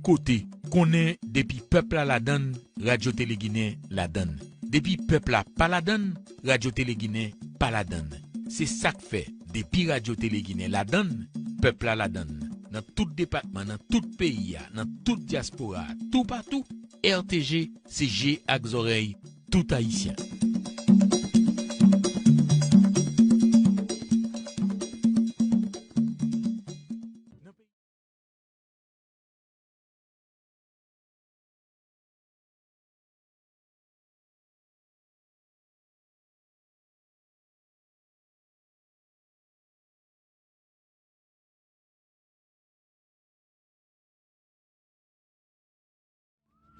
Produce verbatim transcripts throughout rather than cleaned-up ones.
kote, konnen depi pèp la ladann, Radyo Tele Ginen ladann. Depi pèp la pa ladann, Radyo Tele Ginen pa ladann. Se sa k fè, depi Radyo Tele Ginen ladann, pèp la ladann. Nan tout depatman, nan tout peyi a, nan tout dyaspora a, toupatou, R T G se je ak zòrèy tout Ayisyen.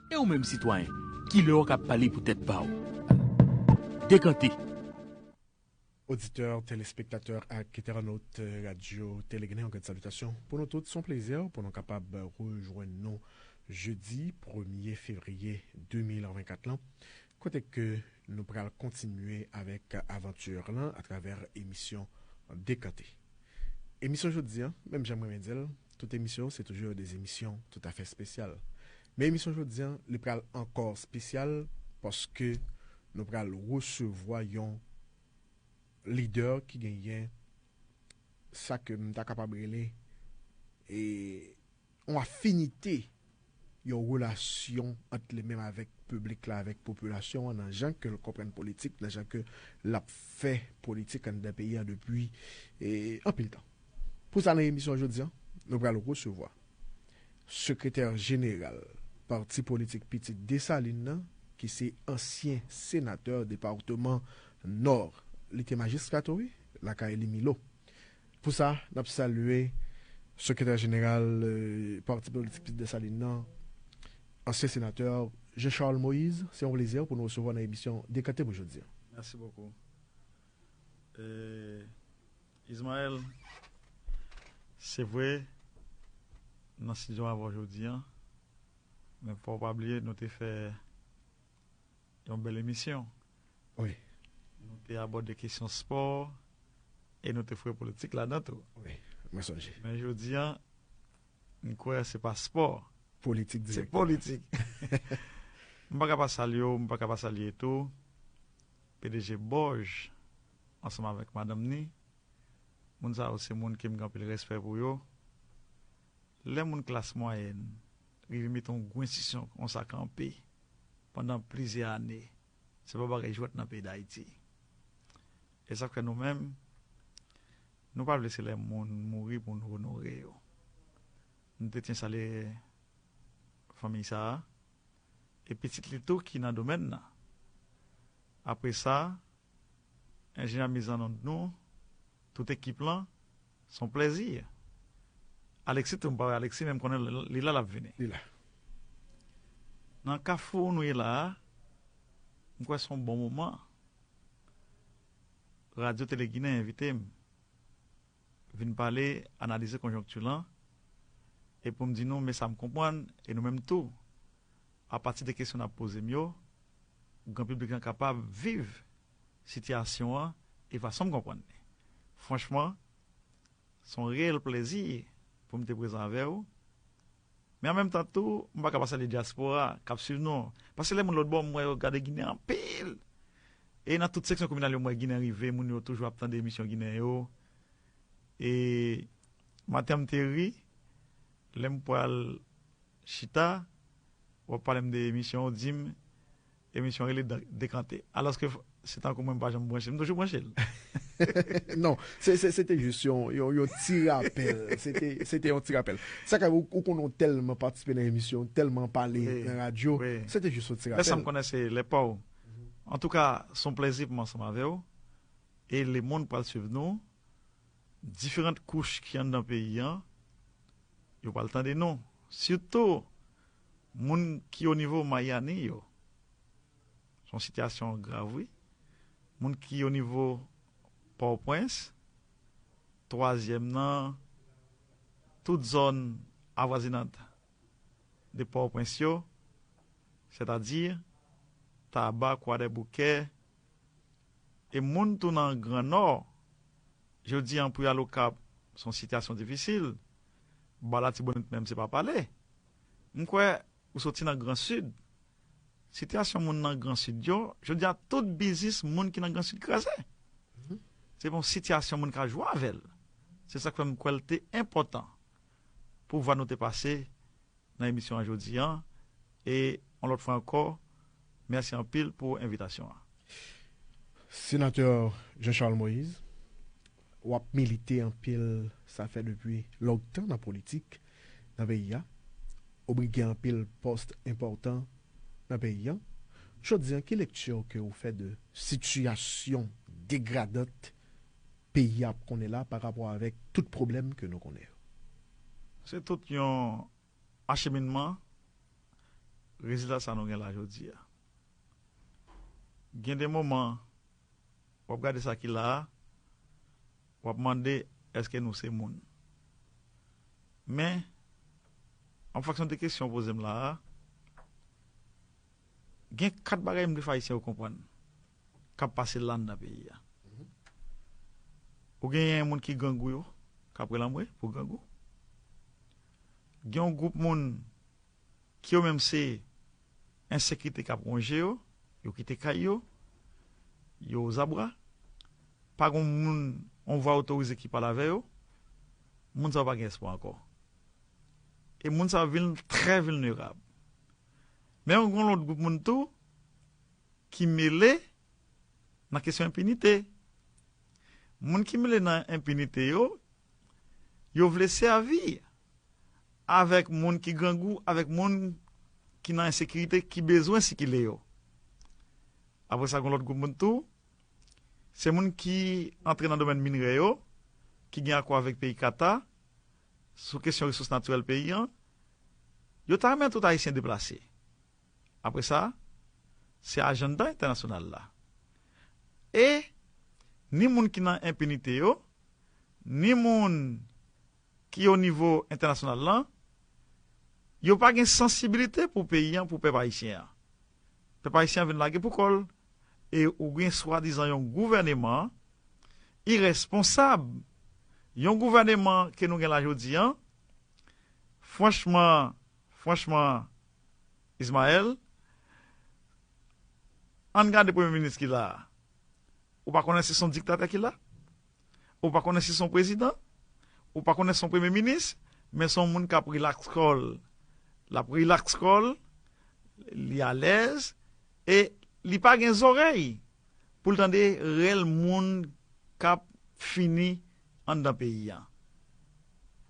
E ou menm sitwayen, kilè w k ap pale pou tèt pa w? Dekante. Oditè, telespektatè ak entènot Radyo Tele Ginen, yon grenn salitasyon pou nou tout. Se yon plezi pou nou kapab rejwenn nou jedi premye fevriye de mil vennkat lan, kote ke nou pral kontinye avèk avanti lan atravè emisyon Dekante. Emisyon jodi a, menm jan m renmen di l, tout emisyon se toujou de emisyon toutafè espesyal. Men emisyon jodi a, li pral ankò espesyal paske nou pral resevwa yon lidè ki genyen sa ke m ta kapab rele, e, yon afinite, yon relasyon ant li menm avèk piblik la, avèk popilasyon an, nan jan ke l konprann politik, nan jan ke l ap fè politik anndan peyi a depi, e, anpil tan. Pou sa, nan emisyon jodi a, nou pral resevwa sekretè jeneral pati politik Pitit Desalin nan, ki se ansyen senatè depatman Nò. Li te majistra tou, wi, lakay Lee Milo. Pou sa, n ap salye sekretè jeneral, e, pati politik Pitit Desalin nan, ansyen senatè Jean Charles Moïse. Se yon plezi pou nou resevwa nan emisyon Dekante pou jodi a. Mèsi bokou. E, Ismaël, se vre, nan estidyo avè w jodi a, men fò w pa bliye nou te fè yon bèl emisyon. Wi. Nou te abòde kesyon spò e nou te foure politik ladan tou. Wi, mwen sonje. Men jodi a, m kwè se pa spò. Politik dirèkteman. Se politik. M pa ka pa salye w, m pa ka pa salye tou P D G Bòj ansanm avèk madanm ni. Moun sa yo se moun ke m gen anpil respè pou yo. Lè moun klas mwayèn rive mete yon gwo enstitisyon konsa kanpe pandan plizyè ane, se pa bagay jwèt nan peyi Dayiti. E sa k fè nou menm, nou pa vle se lè moun mouri pou nou onore yo. Nou te tyen salye fanmi sa a, e pitit li tou ki nan domèn nan. Apre sa, enjenyè mizannonn nou, tout ekip lan, se yon plezi. Alexis tou, m pa wè Alexis, men m konnen li la, l ap vini. Li la. Nan kafou nou ye la a, m kwè se yon bon moman. Radyo Tele Ginen envite m vin pale, analize konjonkti lan, e pou m di nou, men sa m konprann, e nou menm tou, apati de kesyon n ap poze m yo, gran piblik lan kapab viv sitiyasyon an e fason m konprann li. Franchman, se yon reyèl plezi pou m te prezan avè w. Men an menm tan tou, m pa ka pa salye dyaspora k ap swiv nou. Paske lè moun lòt bò, m wè yo gade Ginen anpil. E nan tout seksyon kominal yo, m wè Ginen rive, moun yo toujou ap tande emisyon Ginen yo. E maten an, m te ri, lè m pral chita, w ap pale m de emisyon, w di m, emisyon rele Dan-, Dekante. Alòske f-, se tankou mwen m pa janm branche l, m toujou branche l. Non, se, se, se te jis yon, yon, yon ti rapèl. Se te, se te yon ti rapèl. Sa ka, ou, ou konnen w tèlman patisipe nan emisyon, tèlman pale nan radyo. Wi. Se te jis yon ti rapèl. Lè sa m konnen se lè pa w. Antouka, se yon plezi pou m ansanm avè w. E lemonn pral swiv nou. Diferan kouch ki anndan peyi an, yo pral tande nou. Sitou moun ki o nivo Mayani yo. Se yon sitiyasyon grav, wi. Moun ki o nivo Pòtoprens, twazyèm nan, tout zòn avwazinant de Pòtoprens yo, sètadi Taba, Kwadèboukè, e moun tou nan Gran Nò, jodi an pou y al Okap, se yon sitiyasyon difisil. Ba Latibonit menm se pa pale. M kwè ou soti nan Gran Sid. Sitiyasyon moun nan Gran Sid yo, jodi a tout biznis moun ki nan Gran Sid kraze. Se yon sitiyasyon moun ka jwe avè l. Se sa k fè m kwè l te enpòtan pou vwa nou te pase nan emisyon an jodi an. E yon lòt fwa ankò, mèsi anpil pou envitasyon an. Senatè Jean Charles Moïse, w ap milite anpil, sa fè depi lontan nan politik nan peyi a. Ou brige anpil pòs enpòtan nan peyi a. Jodi a, ki lekti ke w fè de sitiyasyon degradant peyi a ap konnen la pa rapò avèk tout pwoblèm ke nou konnen yo? Se tout yon acheminman rezilta sa nou gen la jodi a. Gen de moman, w ap gade sa ki la a, w ap mande èske nou se moun. Men, an fonksyon de kesyon w poze m la a, gen kat bagay m vle fè Ayisyen yo konprann k ap pase la anndan peyi a. Ou genyen moun ki grangou yo, k ap rele anmwe pou grangou. Gen yon gwoup moun ki yo menm se ensekirite k ap wonje yo, yo kite kay yo, yo ozabra, pa gen moun, yon vwa otorize ki pale avè yo, moun sa yo pa gen espwa ankò. E moun sa yo vin trè vilnerab. Men yon lòt gwoup moun tou ki mele nan kesyon enpinite. Moun ki mele nan enpinite yo, yo vle sèvi avèk moun ki grangou, avèk moun ki nan ensekirite, ki bezwen sikile yo. Apre sa, gen lòt gwoup moun tou, se moun ki antre nan domèn minrè yo, ki gen akò avèk peyi Kata, sou kesyon resous natirèl peyi an, yo ta renmen tout Ayisyen deplase. Apre sa, se ajanda entènasyonal la. E ni moun ki nan enpinite yo, ni moun ki o nivo entènasyonal lan, yo pa gen sansibilite pou peyi an, pou pèp ayisyen an. Pèp ayisyen an vin lage pou kò l, e ou gen swadizan yon gouvèneman irèsponsab, yon gouvèneman ke nou gen la jodi an, franchman, franchman, Ismaël, ann gade premye minis ki la a. Ou pa konnen si se yon diktatè ki la? Ou pa konnen si se yon prezidan? Ou pa konnen si se yon premye minis? Men se yon moun k ap rilaks kò l. L ap rilaks kò l, li alèz, e li pa gen zòrèy pou l tande rèl moun k ap fini anndan peyi a.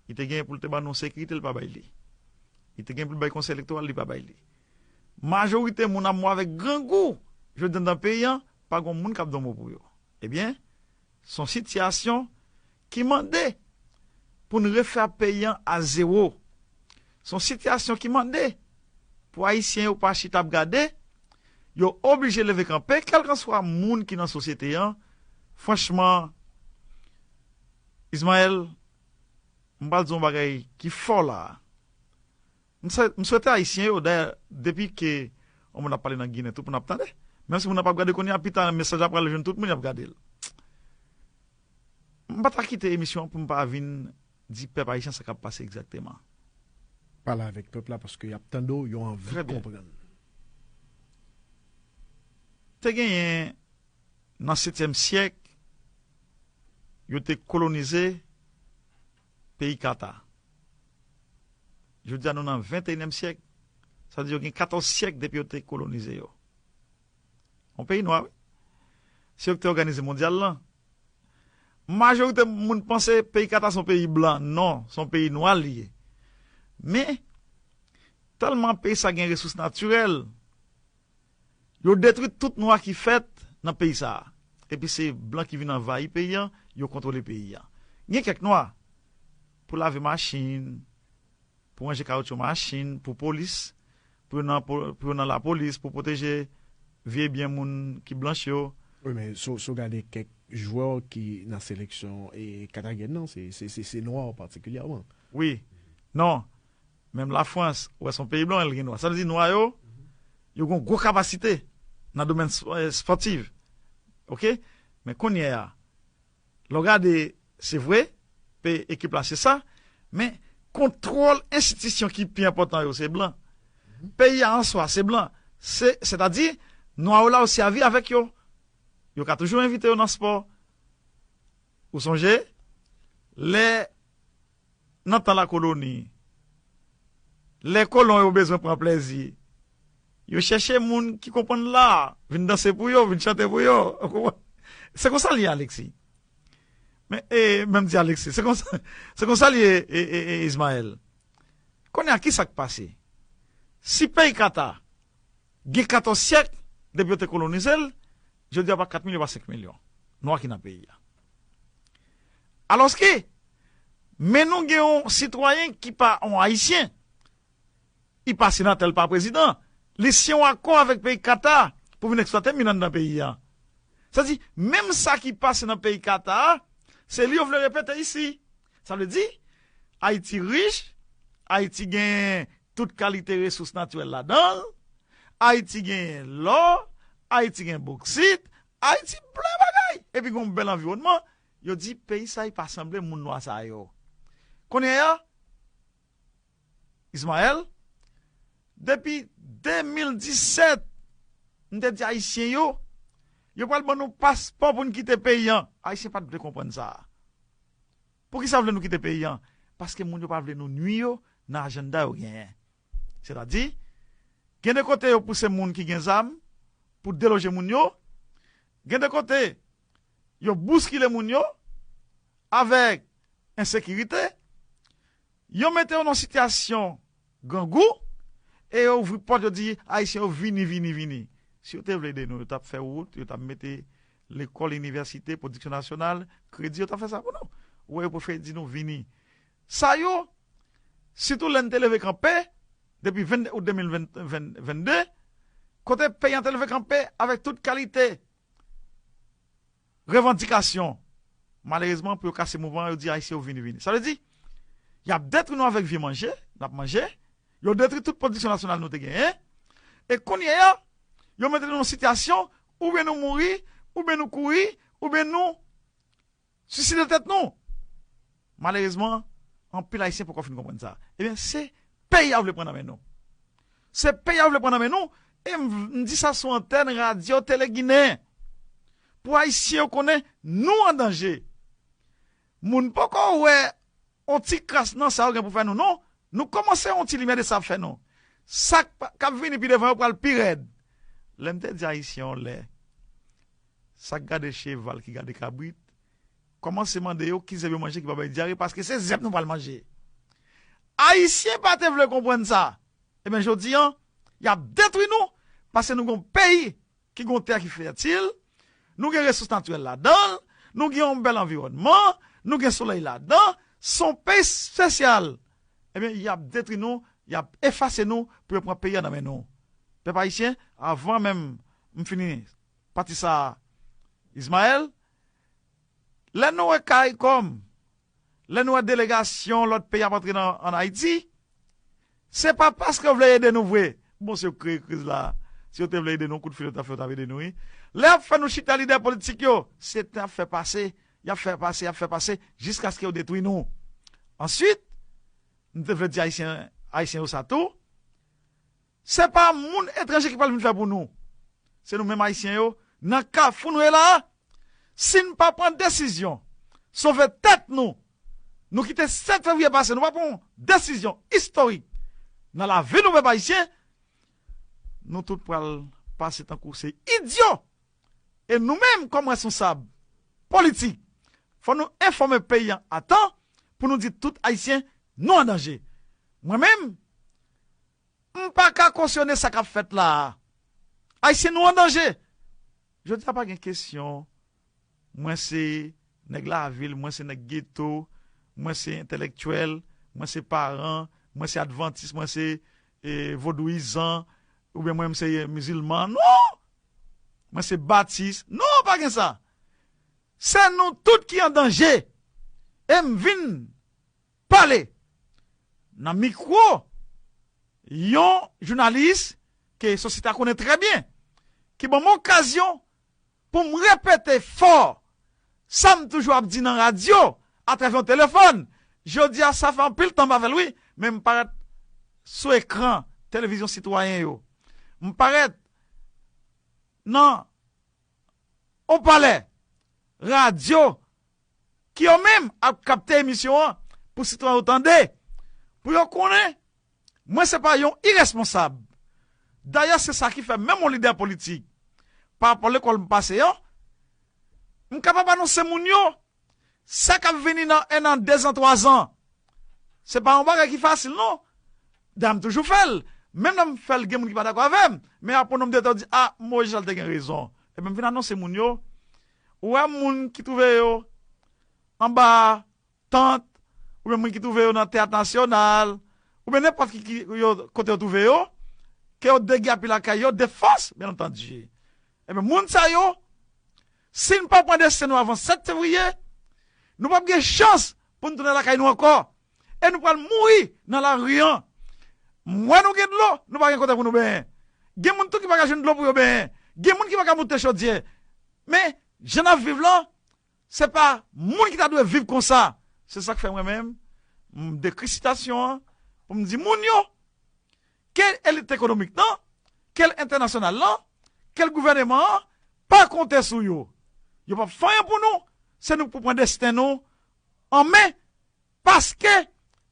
Li te gen pou l te ban nou sekirite, li pa bay li. Li te gen pou l bay konsèy elektoral, li pa bay li. Majorite moun ap mò avèk grangou jodi anndan peyi a, pa gen moun k ap di yon mo pou yo. Ebyen, se yon sitiyasyon ki mande pou n refè peyi a a zewo. Se yon sitiyasyon ki mande pou Ayisyen yo pa chita ap gade, yo oblije leve kanpe, kèlkanswa moun ki nan sosyete a. Franchman, Ismaël, m pral di yon bagay ki fò la a. M swete Ayisyen yo, dayè, depi ke yon moun ap pale nan Ginen, tout moun ap tande. Menm si moun nan p ap gade kounye a, pita mesaj la pral jwenn tout moun, y ap gade l. M pa ta kite emisyon an pou m pa vin di pèp ayisyen sa k ap pase egzakteman. Pale avèk pèp la, paske y ap tande w, yo anvi konprann. Te genyen nan setyèm syèk, yo te kolonize peyi Kata. Jodi a nou nan venteyinyèm syèk, sa vle di yo gen katòz syèk depi yo te kolonize yo. Yon peyi nwa, wi. Se yo ki te òganize mondyal lan. Majorite moun panse peyi Kata se yon peyi blan. Non, se yon peyi nwa li ye. Men, tèlman peyi sa gen resous natirèl, yo detwi tout nwa ki fèt nan peyi sa a. Epi se blan ki vin anvayi peyi an, yo kontwole peyi an. Gen kèk nwa pou lave machin, pou ranje kawoutchou machin, pou polis, pou yo nan, pou yo nan lapolis, pou pwoteje vye byen moun ki blanch yo. Wi, men si w gade kèk jwè ki nan seleksyon e Katagyèn nan, se, se, se, se nwa patikilyèman. Wi. Non. Menm Lafrans, ou wè se yon peyi blan, el gen nwa. Sa vle di nwa yo, yo gen gwo kapasite nan domèn espòtif. Oke? Men kounye a, lè w gade, se vre, pe ekip la se sa, men kontwòl enstitisyon ki pi enpòtan yo, se blan. Peyi a an swa, se blan. Se, sètadi, nwa yo la yo sèvi avèk yo. Yo ka toujou envite yo nan spò. Ou sonje? Lè nan tan lakoloni, lè kolon yo bezwen pran plèzi, yo chèche moun ki konprann la, vin danse pou yo, vin chante pou yo. Ou konprann? Se konsa l ye, Alexis. Men, e, menm di Alexis, se konsa, se konsa l ye, e, e, e, Ismaël. Kounye a, ki sa k pase? Si peyi Kata gen katòz syèk depi yo te kolonize l, jodi a pa kat milyon, pa senk milyon nwa ki nan peyi a. Alòske, men nou gen yon sitwayen ki pa yon Ayisyen, li pa senatè, li pa prezidan, li siyen yon akò avèk peyi Kata pou vin eksplwate min anndan peyi a. Sa di, menm sa ki pase nan peyi Kata a, se li yo vle repete isi. Sa vle di, Ayiti rich, Ayiti gen tout kalite resous natirèl ladan l, Ayiti gen lò, Ayiti gen boksit, Ayiti plen bagay, epi gen yon bèl anviwònman. Yo di peyi sa a pa sanble moun nwa sa yo. Kounye a, Ismaël, depi de mil disèt, m te di Ayisyen yo, yo pral ban nou paspò pou n kite peyi an. Ayisyen pa t vle konprann sa. Poukisa yo vle nou kite peyi an? Paske moun yo pa vle nou nwi yo nan ajannda yo genyen. Sètadi, gen de kote yo pouse moun ki gen zam pou deloje moun yo, gen de kote yo bouskile moun yo avèk ensekirite, yo mete yo nan sitiyasyon grangou, e yo ouvri pòt, yo di Ayisyen yo vini, vini, vini. Si yo te vle ede nou, yo t ap fè wout, yo t ap mete lekòl, inivèsite, pwodiksyon nasyonal, kredi, yo t ap fè sa pou nou. Ou wè, yo prefere di nou vini. Sa yo, sitou lè n te leve kanpe, depi vennde out de mil vennde, kote peyi an te leve kanpe avèk tout kalite revandikasyon. Malerezman, pou yo kase mouvman an, yo di Ayisyen yo vini, vini. Sa vle di, y ap detwi nou avèk vye manje n ap manje, yo detwi tout pwodiksyon nasyonal nou te genyen, e kounye a, yo mete nou nan sitiyasyon, oubyen nou mouri, oubyen nou kouri, oubyen nou siside tèt nou. Malerezman, anpil Ayisyen poko fin konprann sa. Ebyen, se peyi a yo vle pran nan men nou. Se peyi a yo vle pran nan men nou, e m, m di sa sou antèn radyo Tele Ginen. Pou Ayisyen yo konnen, nou an danje. Moun poko wè yon ti kras nan sa yo gen pou fè nou, non. Nou kòmanse yon ti limyè de sa y ap fè nou. Sa k pa, k ap vini pi devan yo pral pi rèd. Lè m te di Ayisyen yon lè, sa k gade cheval ki gade kabrit, kòmanse mande yo ki zèb yo manje ki pa bay dyare, paske se zèb nou pral manje. Ayisyen pa te vle konprann sa. Ebyen, jodi an, y ap detwi nou, paske nou gen yon peyi ki gen yon tè ki fètil, nou gen resous natirèl ladan l, nou gen yon bèl anviwònman, nou gen solèy ladan, se yon peyi espesyal. Ebyen, y ap detwi nou, y ap efase nou pou yo pran peyi a nan men nou. Pèp ayisyen, avan menm m fini pati sa a, Ismaël, lè nou wè CARICOM, lè nou wè delegasyon lòt peyi ap antre nan, ann Ayiti, se pa paske yo vle ede nou vre. Bon, si yo kreye kriz la, si yo te vle ede nou, kout file yo t ap fè, yo t ap ede nou, wi. Lè y ap fè nou chita lidè politik yo, se te ap fè pase, y ap fè pase, y ap fè pase, jiskaske yo detwi nou. Answit, m te vle di Ayisyen, Ayisyen yo sa tou, se pa moun etranje ki pral vin fè pou nou. Se nou menm Ayisyen yo, nan kafou nou ye la a, si n pa pran desizyon, sove tèt nou, nou kite sèt fevriye pase, nou pa pran yon desizyon istorik nan lavi nou pèp ayisyen, nou tout pral pase tankou se idyo. E nou menm, kòm responsab politik, fò nou enfòme peyi an a tan pou nou di tout Ayisyen, nou an danje. Mwen menm, m pa ka kosyone sa k ap fèt la a. Ayisyen, nou an danje. Jodi a pa gen kesyon, mwen se nèg lavil, mwen se nèg geto, mwen se entèlektyèl, mwen se paran, mwen se advantis, mwen se, e, vodouyizan, oubyen mwen se mizilman. Non! Mwen se batis. Non, pa gen sa. Se nou tout ki an danje. E m vin pale nan mikwo yon jounalis ke sosyete a konnen trè byen, ki ban m okazyon pou m repete fò sa m toujou ap di nan radyo, atravè yon telefòn, Jodi a, sa fè anpil tan m pa fè l, wi, men m parèt sou ekran televizyon sitwayen yo. M parèt nan opalè, radyo, ki yo menm ap kapte emisyon an pou sitwayen yo tande, pou yo konnen mwen se pa yon iresponsab. Dayè, se sa ki fè menm yon lidè politik, pa rapò lekòl m pase an, m kapab anonse moun yo sa k ap vini nan en an, dezan, twazan. Se pa yon bagay ki fasil, non. Dayè, m toujou fè l. Menm lè m fè l, gen moun ki pa dakò avè m. Men apre yon nonm de tan, yo di, a, Moyiz Jan te gen rezon. Ebyen, m vin anonse moun yo. Ou wè moun ki twouve yo anba tant, oubyen moun ki twouve yo nan Teyat Nasyonal, oubyen nenpòt ki, ki yo, kote yo twouve yo, ke yo degyapi lakay yo, de fòs, byen antandi. Ebyen, moun sa yo, si n pa pran desten nou avan sèt fevriye, nou p ap gen chans pou n tounen lakay nou ankò. E nou pral mouri nan lari an. M wè nou gen dlo, nou pa gen kote pou nou benyen. Gen moun tou ki pa ka jwenn dlo pou yo benyen. Gen moun ki pa ka moute chodyè. Men, jan n ap viv lan, se pa moun ki ta dwe viv konsa. Se sa k fè mwen menm, m dekri sitiyasyon an pou m di moun yo, ke elit ekonomik lan, ke entènasyonal lan, ke gouvèneman an, pa konte sou yo. Yo p ap fè anyen pou nou, se nou k pou pran desten nou an men, paske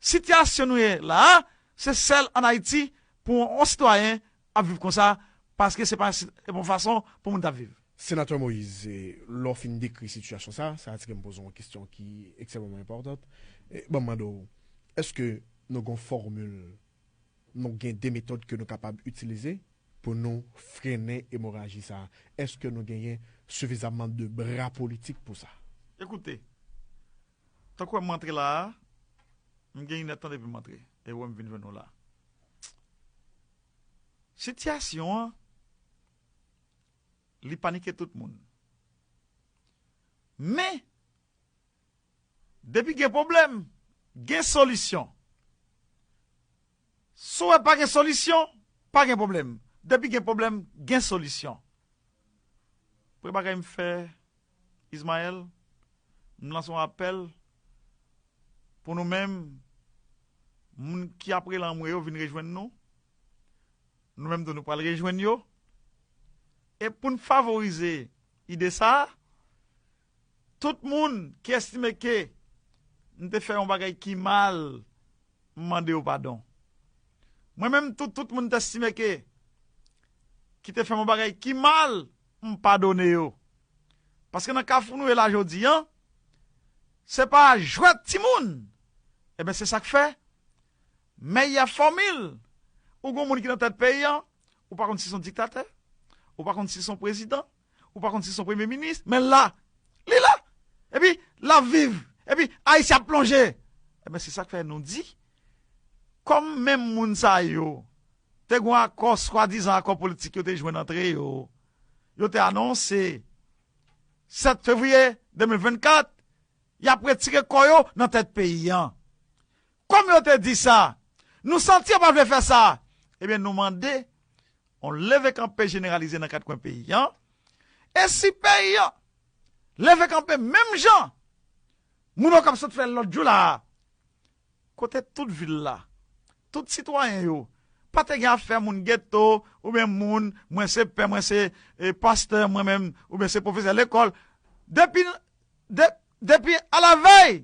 sitiyasyon nou ye la a, se sèl ann Ayiti pou yon sitwayen ap viv konsa, paske se pa si- se pa yon fason pou moun ta viv. Senatè Moïse, e, lè w fin dekri sitiyasyon sa, sa atire m poze w yon kesyon ki ekstrèmeman enpòtan. E, ban m mande w, èske nou gen yon fòmil, nou gen de metòd ke nou kapab itilize pou nou frennen emoraji sa a? Èske nou genyen sifizamman de bra politik pou sa? Ekoute, tankou m antre la a, m gen inèdtan depi m antre, e wè m vin jwenn nou la. Sitiyasyon an, li panike tout moun. Men, depi gen pwoblèm, gen solisyon. Si w wè pa gen solisyon, pa gen pwoblèm. Depi gen pwoblèm, gen solisyon. Premye bagay m fè, Ismaël, m lanse yon apèl pou nou menm, moun ki ap rele anmwe yo vin rejwenn nou. Nou menm tou, nou pral rejwenn yo. E pou n favorize ide sa a, tout moun ki estime ke m te fè yon bagay ki mal, m mande yo padon. Mwen menm tou, tout moun te estime ke, ki te fè m yon bagay ki mal, m padone yo. Paske nan kafou nou ye la jodi an, se pa jwèt timoun. Ebyen, se sa k fè, mèyè fòmil, ou gon moun ki nan tèt peyi an, ou pa konn si se yon diktatè, ou pa konn si se yon prezidan, ou pa konn si se yon premye minis, men l la, li la. Epi, l ap viv. Epi, Ayiti ap plonje. Ebyen, se sa k fè nou di, kòm menm moun sa yo, te gen yon akò, swadizan akò politik yo te jwenn antre yo, yo te anonse sèt fevriye de mil vennkat, y ap retire kò yo nan tèt peyi an. Kòm yo te di sa, nou santi yo pa vle fè sa. Ebyen, nou mande yon leve kanpe jeneralize nan kat kwen peyi an. E si peyi an leve kanpe menm jan moun yo k ap sot fè lòt jou la a, kote tout vil la, tout sitwayen yo, pa te gen afè moun geto, oubyen moun, mwen se pè, mwen se, e, pastè, mwen menm, oubyen se pwofesè lekòl. Depi, de, depi alavèy,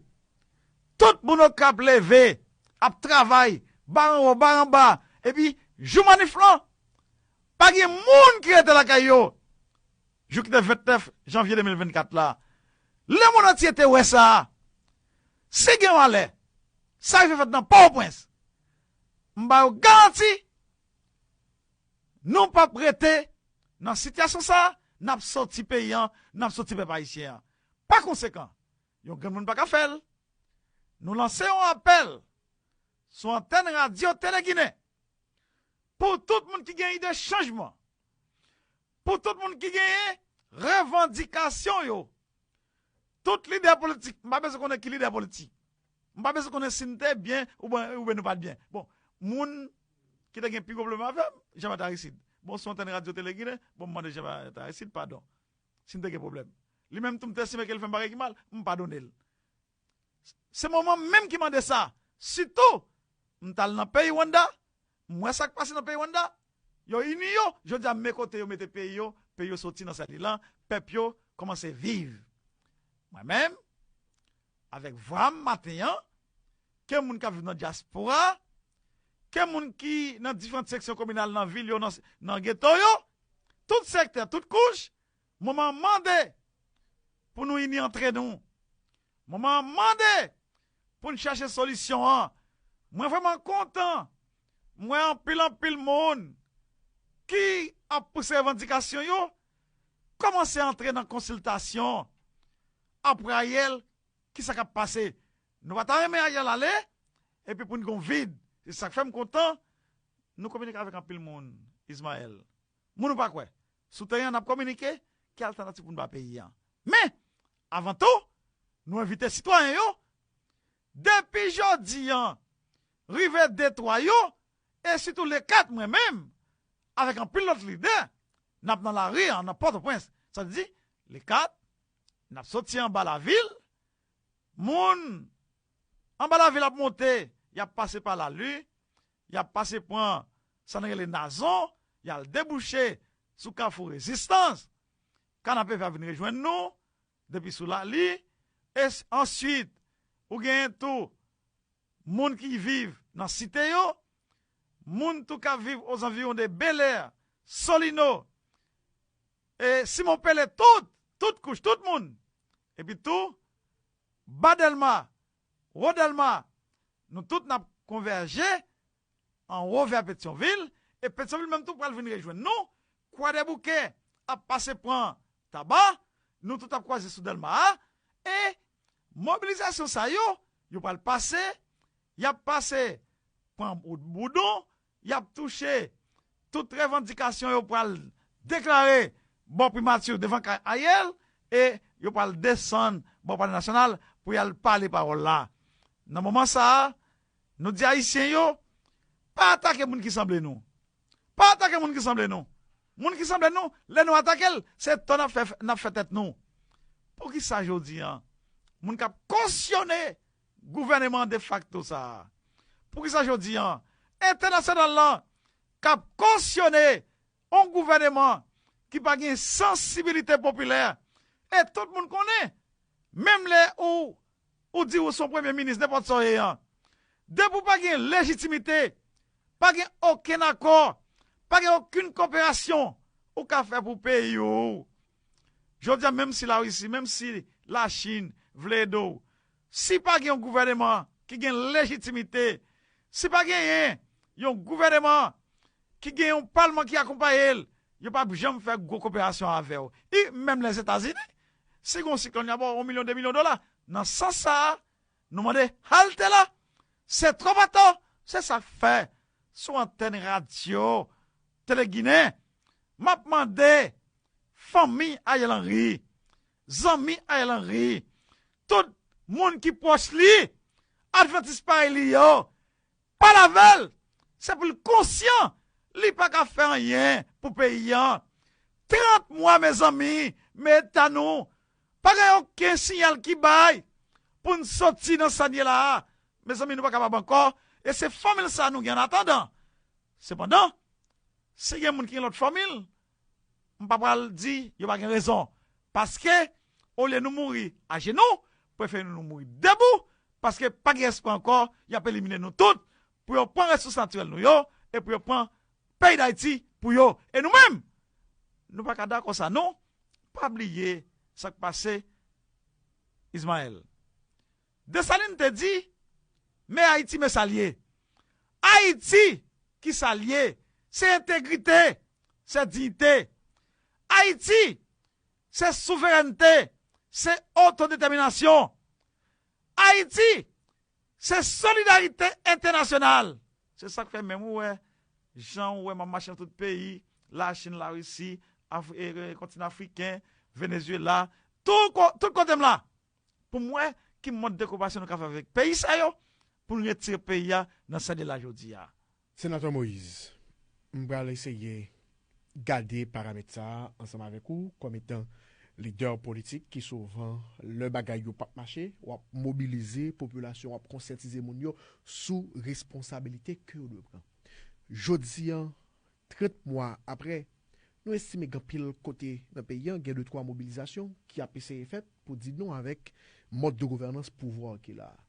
tout moun yo k ap leve, ap travay, bar anwo, bar anba, epi jou manif lan, pa gen moun ki rete lakay yo. Jou ki te vennèf janvye de mil vennkat la, lemonn antye te wè sa. Si gen yon alè, sa rive fèt nan Pòtoprens, m ba yo garanti, nou p ap rete nan sitiyasyon sa, n ap soti peyi an, n ap soti pèp ayisyen an. Pa konsekan, yon grenn moun pa ka fè l. Nou lanse yon apèl sou antèn Radyo Tele Ginen pou tout moun ki gen ide chanjman, pou tout moun ki genyen revandikasyon yo, tout lidè politik, m pa bezwen konnen ki lidè politik. M pa bezwen konnen si n te byen oubyen, oubyen nou pa t byen. Bon, moun ki te gen pi gwo pwoblèm avè m, Jean Bertrand Aristide. Bon, sou antèn Radyo Tele Ginen, bon, m mande Jean Bertrand Aristide padon si n te gen pwoblèm. Li menm tou, m te estime ke l fè m bagay ki mal, m padone l. Se mwen menm ki mande sa. Sitou, m t al nan peyi Rwanda, m wè sa k pase nan peyi Rwanda. Yo ini yo, jodi a men kote yo mete peyi yo, peyi yo soti nan sa li lan, pèp yo kòmanse viv. Mwen menm, avèk vwa m maten an, ke moun k ap viv nan dyaspora, ke moun ki nan diferan seksyon kominal nan vil yo, nan, nan geto yo, tout sektè, tout kouch, mwen mande pou nou ini antre nou. Mwen mande pou n chache solisyon an. Mwen vrèman kontan. Mwen anpil, anpil moun ki ap pouse revandikasyon yo kòmanse antre nan konsiltasyon. Apre Ariel, kisa k ap pase? Nou pa ta renmen Ariel ale, epi pou n gon vid. Se sa k fè m kontan. Nou kominike avèk anpil moun, Ismael. Moun ou pa kwè. Sou teren an, n ap kominike ki altènativ pou n ba peyi an. Men, avan tou, nou envite sitwayen yo, depi jodi an, rive de twa yo, e sitou le kat mwen menm, avèk anpil lòt lidè, n ap nan lari an, nan Pòtoprens. Sa vle di, le kat, n ap soti anba lavil, moun anba lavil ap monte, y ap pase pa Lali, y ap pase pran sa n rele Nazon, y al debouche sou Kafou Rezistans. Kanapevè ap vin rejwenn nou depi sou Lali. E s- answit, ou genyen tou moun ki viv nan site yo, moun tou k ap viv ozanviwon de Belè, Solino, e Simon Pele, tout, tout kouch, tout moun. Epi tou, Ba Dèlma, Wo Dèlma, nou tout n ap konvèje anwo vè Petyonvil, e Petyonvil menm tou pral vin rejwenn nou. Kwadèboukè ap pase pran Taba, nou tout ap kwaze sou Dèlma a, e mobilizasyon sa yo, yo pral pase, y ap pase pran Boudon, y ap touche tout revandikasyon yo pral deklare bò primati devan kay Ariel, e yo pral desann bò Palè Nasyonal pou y al pale pawòl la. Nan moman sa a, nou di Ayisyen yo, pa atake moun ki sanble nou. Pa atake moun ki sanble nou. Moun ki sanble nou, lè nou atake l, se tò n ap fè, n ap fè tèt nou. Poukisa jodi an, moun k ap kosyone gouvèneman defakto sa a? Poukisa jodi an, entènasyonal lan k ap kosyone yon gouvèneman ki pa gen sansibilite popilè? E tout moun konnen, menm lè ou, ou di ou se yon premye minis, nenpòt sa w ye an, depi w pa gen lejitimite, pa gen okenn akò, pa gen okenn koperasyon ou ka fè pou peyi w. Jodi a, menm si Larisi, menm si Lachin vle ede w, si pa gen yon gouvèneman ki gen lejitimite, si pa genyen yon gouvèneman ki gen yon palman ki akonpaye l, yo p ap janm fè gwo koperasyon avè w. E menm Lèzetazini, si gen yon siklòn, y a ba w yon milyon, de milyon dola. Nan sans sa a, nou mande halte la. Se twòp atò. Se sa k fè, sou antèn radyo Tele Ginen, m ap mande fanmi Ariel Henry, zanmi Ariel Henry, tout moun ki pwòch li, advantis parèy li yo, pale avè l. Se pou l konsyan, li pa ka fè anyen pou peyi an. Trant mwa, mezanmi, men eta nou, pa gen okenn siyal ki bay pou n soti nan sa n ye la a. Mezanmi, nou pa kapab ankò. E se fòmil sa a nou gen an atandan. Sepandan, si gen moun ki gen lòt fòmil, m pa pral di yo pa gen rezon. Paske, olye nou mouri ajenou, prefere nou, nou mouri debou, paske pa gen espwa ankò, y ap elimine nou tout, pou yo pran resous natirèl nou yo, e pou yo pran peyi Dayiti pou yo. E nou menm, nou pa ka dakò sa non. Pa bliye sa k pase Ismael. Desalin te di, men Ayiti, men sa l ye. Ayiti, ki sa l ye? Se entegrite, se diyite. Ayiti, se souverènte, se otodetèminasyon. Ayiti, se solidarite entènasyonal. Se sa k fè menm ou wè, jan ou wè m ap mache nan tout peyi, Lachin, Larisi, Afri-, e, e, kontinan afriken, Venezuela, tout ko-, tout kote m la. Pou m wè ki mòd de koperasyon nou ka fè avèk peyi sa yo, pou n retire peyi a nan sa l ye la jodi a. Senatè Moïse, m pral eseye gade paramèt sa a ansanm avèk ou kòm etan lidè politik ki souvan, lè bagay yo p ap mache, w ap mobilize popilasyon, w ap konsyantize moun yo sou responsabilite ke yo dwe pran. Jodi a, trant mwa apre, nou estime gen anpil kote nan peyi a, gen de twa mobilizasyon ki ap eseye fèt pou di non avèk mòd de gouvènans pouvwa ki la a.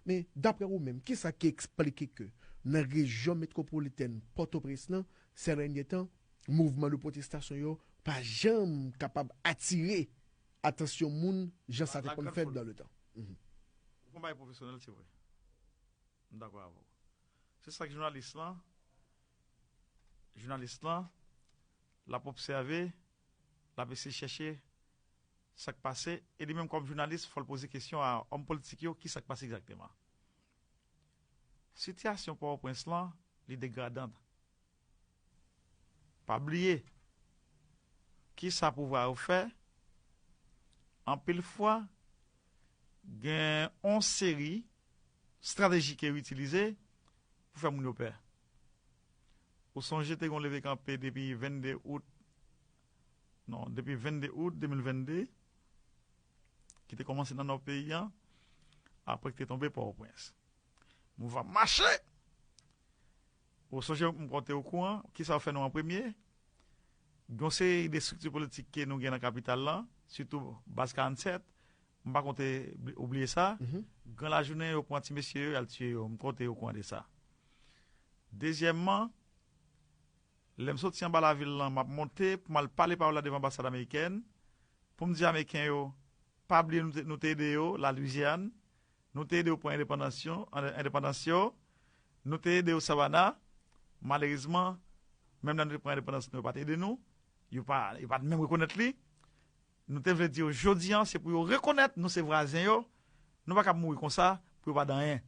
Men, daprè ou menm, kisa ki eksplike ke nan rejyon metwopolitèn Pòtoprens lan, sè dènye tan, mouvman de pwotestasyon yo pa janm kapab atire atansyon moun jan sa te konn fèt dan le tan? Mhm. Ou konn bagay pwofesyonèl, se vre. M dakò avè w. Se sa k jounalis lan, jounalis lan, l ap obsève, l ap eseye chèche sa k pase, e li menm kòm jounalis, fò l poze kesyon a òm politik yo, ki sa k pase egzakteman. Sitiyasyon Pòtoprens lan, li degradan. Pa bliye, ki sa pouvwa yo fè? Anpil fwa, gen yon seri estrateji ke yo itilize pou fè moun yo pè. Ou sonje te gen yon leve kanpe depi vennde out, non, depi vennde out de mil vennde, ki te kòmanse nan nò peyi a, apre ki te tonbe Pòtoprens. Mouvman mache! Ou sonje, m kwè w te okouran, kisa yo fè nou an premye? Gen yon seri de estrikti politik ke nou gen nan kapital la, sitou Baz karannsèt, m pa konte bli- oubliye sa. Mhm. Gran lajounen, yo pran ti mesye yo, y al tiye yo. M kwè w te okouran de sa. Dezyèmman, lè m soti anba lavil lan, m ap monte pou m al pale pawòl la devan anbasad amerikèn, pou m di Ameriken yo, pa bliye nou te, nou te ede yo, la Lwizyàn, nou te ede yo pran endepandans yo, endepandans yo, nou te ede yo Savannah, malerezman, menm lè nou te pran endepandans nou, yo pa t ede nou, yo pa, yo pa t menm rekonèt li. Nou te vle di yo, jodi a, se pou yo rekonèt nou se vwazen yo, nou pa kab mouri konsa, pou yo pa di anyen.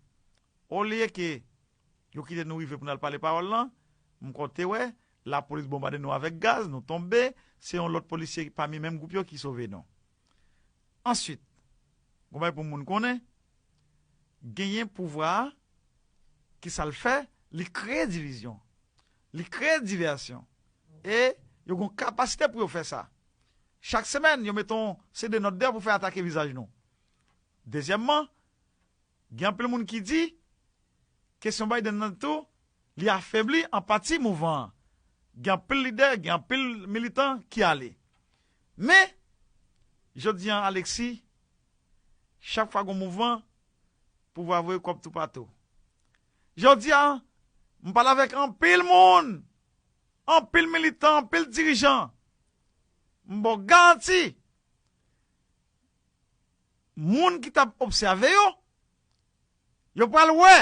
Olye ke yo kite nou rive pou n al pale pawòl lan, m konte wè, lapolis bonbade nou avèk gaz, nou tonbe, se yon lòt polisye pami menm gwoup yo ki sove nou. Answit, gon bagay pou moun konnen, genyen pouvwa a, ki sa l fè, li kreye divizyon, li kreye divèsyon, e yo gon kapasite pou yo fè sa. Chak semèn, yo mete yon seri de nòt deyò pou fè atake vizaj nou. Dezyèmman, gen anpil moun ki di, kesyon Biden nan tou, li afebli an pati mouvman an. Gen anpil lidè, gen anpil militan ki ale. Men, jodi a, Alexis, chak fwa gon mouvman, pouvwa voye kòb toupatou. Jodi a, m pale avèk anpil moun, anpil militan, anpil dirijan. M ba w garanti, moun ki t ap obsève yo, yo pral wè,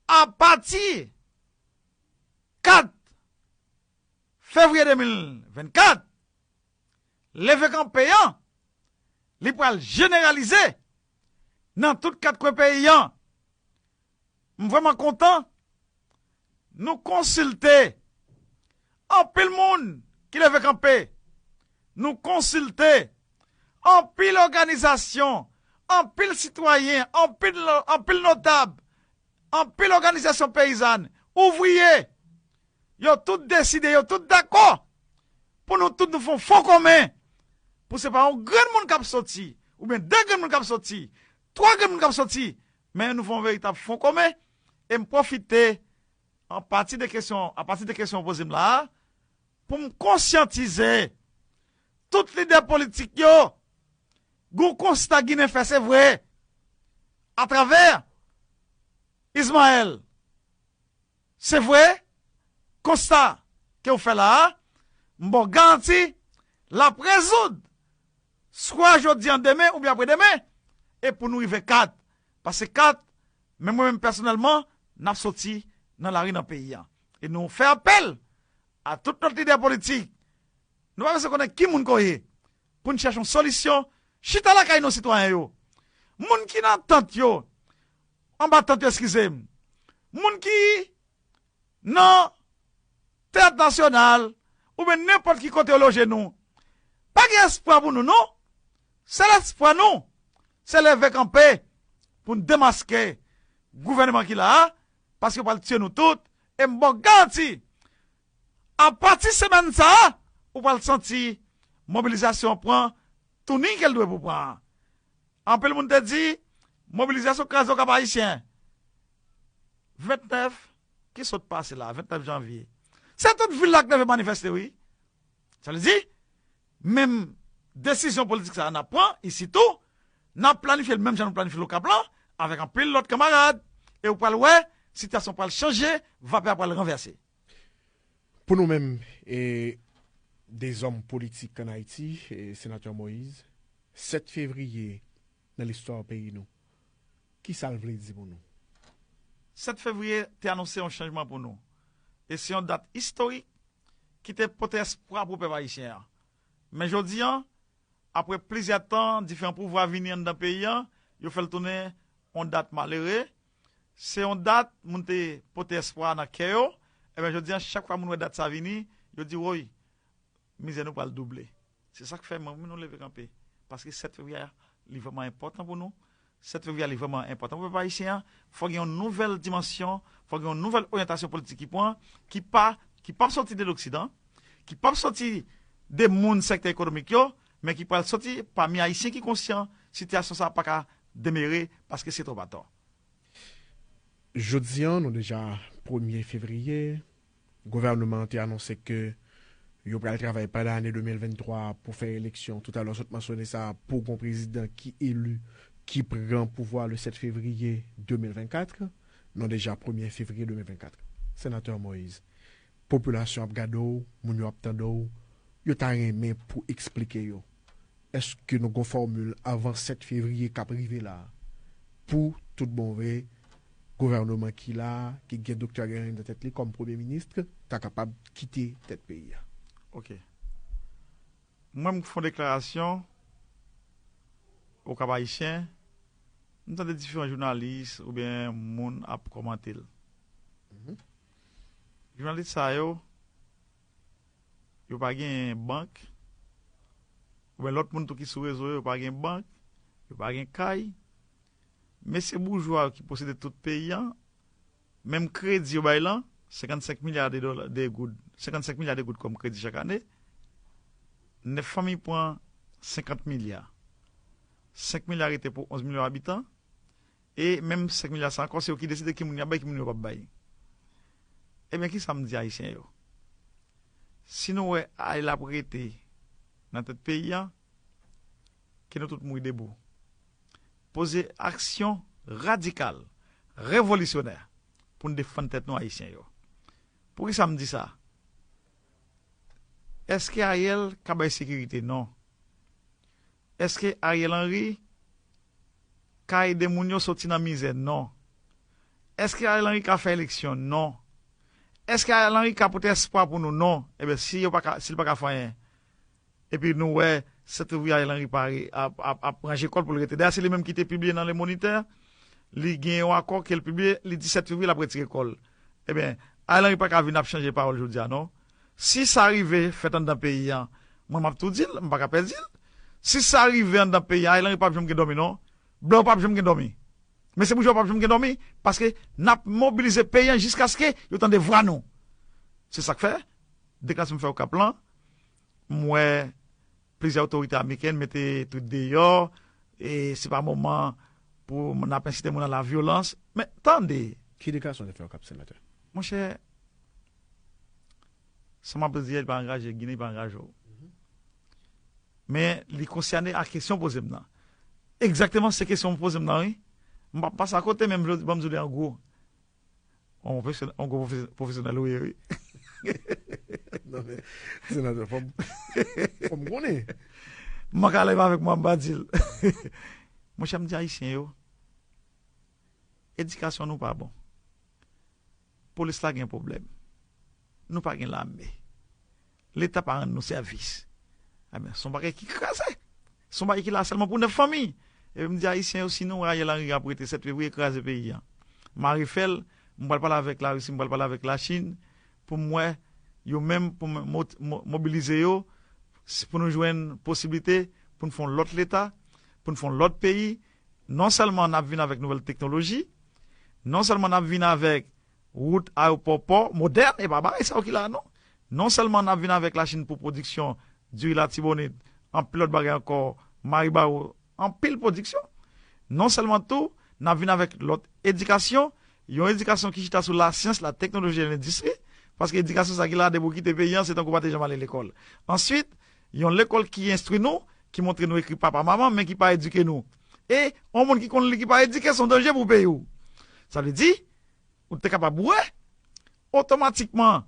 apati kat fevriye de mil vennkat, leve kanpe an, li pral jeneralize nan tout kat kwen peyi an. M vrèman kontan nou konsilte anpil moun ki leve kanpe. Nou konsilte anpil òganizasyon, anpil sitwayen, anpil, anpil notab, anpil òganizasyon peyizàn, ouvriye. Yo tout deside, yo tout dakò pou nou tout nou fè yon fon komen. Pou se pa yon grenn moun k ap soti, oubyen de grenn moun k ap soti, twa grenn moun k ap soti, men nou fè yon veritab fon komen. E m pwofite, an pati de kesyon, apati de kesyon w poze m la a, pou m konsyantize tout lidè politik yo, gon konsta Ginen fè, se vre, atravè Ismaël. Se vre, konsta ke w fè la a, m ba w garanti, l ap rezoud, swa jodi a, demen oubyen apre demen, e pou nou rive kat. Paske kat, men mwen menm pèsonèlman, n ap soti nan lari nan peyi a. E nou fè apèl a tout lòt lidè politik. Nou pa bezwen konnen ki moun ke w ye. Pou n chèche yon solisyon, chita lakay nou sitwayen yo. Moun ki nan tant yo, anba tant yo, eskize m. Moun ki nan Teyat Nasyonal, oubyen nenpòt ki kote yo loje nou. Pa gen espwa pou nou, non. Sèl espwa nou, se leve kanpe pou n demaske gouvènman ki la a, paske yo pral tiye nou tout, e m ba w garanti, apati semèn sa a, ou pral santi Mobilizasyon an pran tounen ke l dwe pou pran an. Anpil moun te di, mobilizasyon kraze Okap Ayisyen. Vennèf ki sot pase la, vennèf janvye. Se tout vil la k leve manifeste, wi. Sa vle di, menm desizyon politik sa a n ap pran isitou, n ap planifye l menm jan nou planifye l Okap lan, avèk anpil lòt kanmarad, e ou pral wè, sitiyasyon pral chanje, vapè a pral ranvèse. Pou nou menm, e, de zòm politik ann Ayiti, e, Senatè Moïse, sèt fevriye nan listwa peyi nou, ki sa l vle di pou nou? Sèt fevriye te anonse yon chanjman pou nou. E se yon dat istorik ki te pote espwa pou pèp ayisyen an. Men jodi an, apre plizyè tan, diferan pouvwa vini anndan peyi an, yo fè l tounen yon dat malere. Se yon dat, moun te pote espwa nan kè yo. Ebyen, jodi an, chak fwa moun wè dat sa vini, yo di, woy, mizè nou pral double. Se sa k fè mwen menm nou leve kanpe. Paske sèt fevriye a, li vrèman enpòtan pou nou. Sèt fevriye a, li vrèman enpòtan pou pèp ayisyen an. Fò gen yon nouvèl dimansyon, fò gen yon nouvèl oryantasyon politik ki pran, ki pa, ki p ap soti de loksidan, ki p ap soti de moun sektè ekonomik yo, men ki pral soti pami ayisyen ki konsyan sitiyasyon sa a pa ka demere paske se twòp atò. Jodi an, nou deja premye fevriye, gouvènman an te anonse ke yo pral travay pandan ane de mil venntwa pou fè eleksyon. Toutalè, w sot mansyone sa, pou gon prezidan ki eli, ki pran pouvwa le sèt fevriye de mil vennkat. Nou deja premye fevriye de mil vennkat. Senatè Moïse, popilasyon ap gade w, moun yo ap tande w, yo ta renmen pou eksplike yo. Èske nou gon fòmil avan sèt fevriye k ap rive la a pou tout bon vre gouvènman ki la a, ki gen Doktè Ariel Henry nan tèt li kòm premye minis, ta kapab kite tèt peyi a? Ok. Mwen, m fè yon deklarasyon Okap Ayisyen, m tande diferan jounalis oubyen moun ap kòmante l. Jounalis sa yo, yo pa gen bank, oubyen lòt moun tou ki sou rezo yo, yo pa gen bank, yo pa gen kay. Mesye boujwa yo ki posede tout peyi an, menm kredi yo bay lan, senkannsenk milya de dola, de goud, senkannsenk milya de goud kòm kredi chak ane, nèf fanmi pran senkant milya. Senk milya rete pou onz milyon abitan, e menm senk milya sa ankò, se yo ki deside ki moun y ap bay, ki moun yo p ap bay. Ebyen, kisa m di Ayisyen yo? Si nou wè Ariel ap rete nan tèt peyi an, ke nou tout mouri debou. Poze aksyon radikal, revolisyonè, pou n defann tèt nou, Ayisyen yo. Poukisa m di sa? Èske Ariel ka bay sekirite? Non. Èske Ariel Henry ka ede moun yo soti nan mizè? Non. Èske Ariel Henry ka fè eleksyon? Non. Èske Ariel Henry ka pote espwa pou nou? Non. Ebyen, si yo pa ka, si l pa ka fè anyen, epi nou wè sèt fevriye Ariel Henry pare ap, ap, ap ranje kò l pou l rete. Dayè, se li menm ki te pibliye nan Le Moniteur, li gen yon akò ke l pibliye, li di sèt fevriye l ap retire kò l. Ebyen, Ariel Henry pa ka vin ap chanje pawòl jodi a, non. Si sa rive fèt anndan peyi an, mwen m ap tou di l, m pa ka pè di l. Si sa rive anndan peyi an, Ariel Henry p ap janm gen dòmi, non. Blan yo p ap janm gen dòmi. Mesye boujwa yo p ap janm gen dòmi, paske n ap mobilize peyi an jiskaske yo tande vwa nou. Se sa k fè, deklarasyon m fè Okap lan, m wè plizyè otorite amerikèn mete twit deyò, e se pa moman pou n ap ensite moun a lavyolans. Men, tande! Ki deklarasyon w te fè Okap, Senatè? Monchè, sa m ap di a, li pa angaje Ginen, li pa angaje w. Men, li konsène a kesyon w poze m nan. Egzakteman se kesyon w poze m nan, wi. M p ap pase akote, men m vle di, ban m di w li an gwo. On pwofesyonèl, on gwo pwofesy-, pwofesyonèl ou ye, wi. Non, men, Senatè, fò m, fò m konnen. M manke alèz avèk mwen, m pa di l. Monchè, m di Ayisyen yo, edikasyon nou pa bon. Polis la gen pwoblèm. Nou pa gen lame. Leta pa rann nou sèvis. Ebyen, se yon bagay ki kraze. Se yon bagay ki la sèlman pou nèf fanmi. Epi m di Ayisyen yo, si nou wè Ariel Henry ap rete sèt fevriye kraze peyi an, mare fè l, m pral pale avèk Larisi, m pral pale avèk Lachin, pou m wè yo menm, pou m mo-, mo-, mobilize yo, s-, pou nou jwenn posiblite pou n fè yon lòt leta, pou n fè yon lòt peyi. Non sèlman n ap vin avèk nouvèl teknoloji, non sèlman n ap vin avèk wout, ayewopò, pò modèn, e pa bagay sa yo ki la, non. Non sèlman n ap vin avèk Lachin pou pwodiksyon Diri Latibonit, anpil lòt bagay ankò, Maribaro, anpil pwodiksyon. Non sèlman tou, n ap vin avèk lòt edikasyon, yon edikasyon ki chita sou lasyans, lateknoloji e lendistri, paske edikasyon sa ki la, depi w kite peyi an, se tankou w pa te janm ale lekòl. Answit, yon lekòl ki enstwi nou, ki montre nou ekri papa, manman, men ki pa edike nou. E yon moun ki konn li ki pa edike, se yon danje pou peyi w. Sa vle di, ou te kapab wè, otomatikman,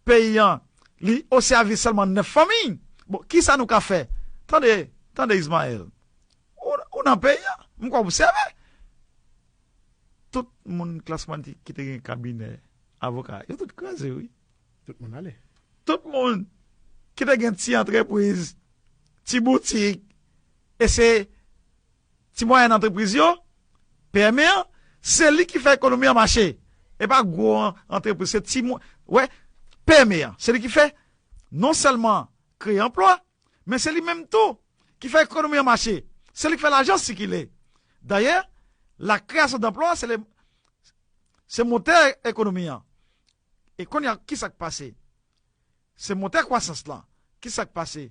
peyi an, li o sèvis sèlman nèf fanmi. Bon, kisa nou ka fè? Tande, tande Ismaël. Ou, ou nan peyi an, m kwè w obsève. Tout moun klas mwayen ki te gen kabinè avoka, yo tout kraze, wi. Tout moun ale. Tout moun ki te gen ti antrepriz, ti boutik, e se ti mwayèn antrepriz yo, P M E an, se li ki fè ekonomi an mache. E pa gwo an-, antrepriz, se ti mwa-, wè, P M E an, se li ki fè non sèlman kreye anplwa, men se li menm tou ki fè ekonomi an mache. Se li ki fè lajan sikile. Dayè, la création d'emploi, se le, se motè ekonomi an. E kounye a, kisa k pase? Se motè kwasans lan. Kisa k pase?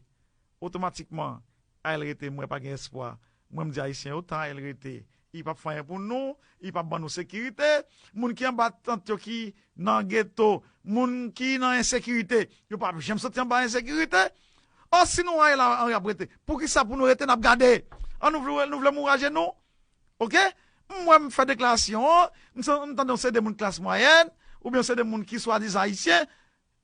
Otomatikman, Ariel rete, mwen pa gen espwa. Mwen, m di Ayisyen yo, tan Ariel rete, li p ap fè anyen pou nou, li p ap ban nou sekirite. Moun ki anba tant yo ki nan geto, moun ki nan ensekirite, yo p ap janm soti anba ensekirite. Ò, si nou Ariel Henry ap rete, poukisa pou nou rete n ap gade? An nou vle, nou vle mouraje nou? Oke? M wè m fè deklarasyon an, m san-, m tande yon seri de moun klas mwayèn, oubyen yon seri de moun ki swadizan ayisyen,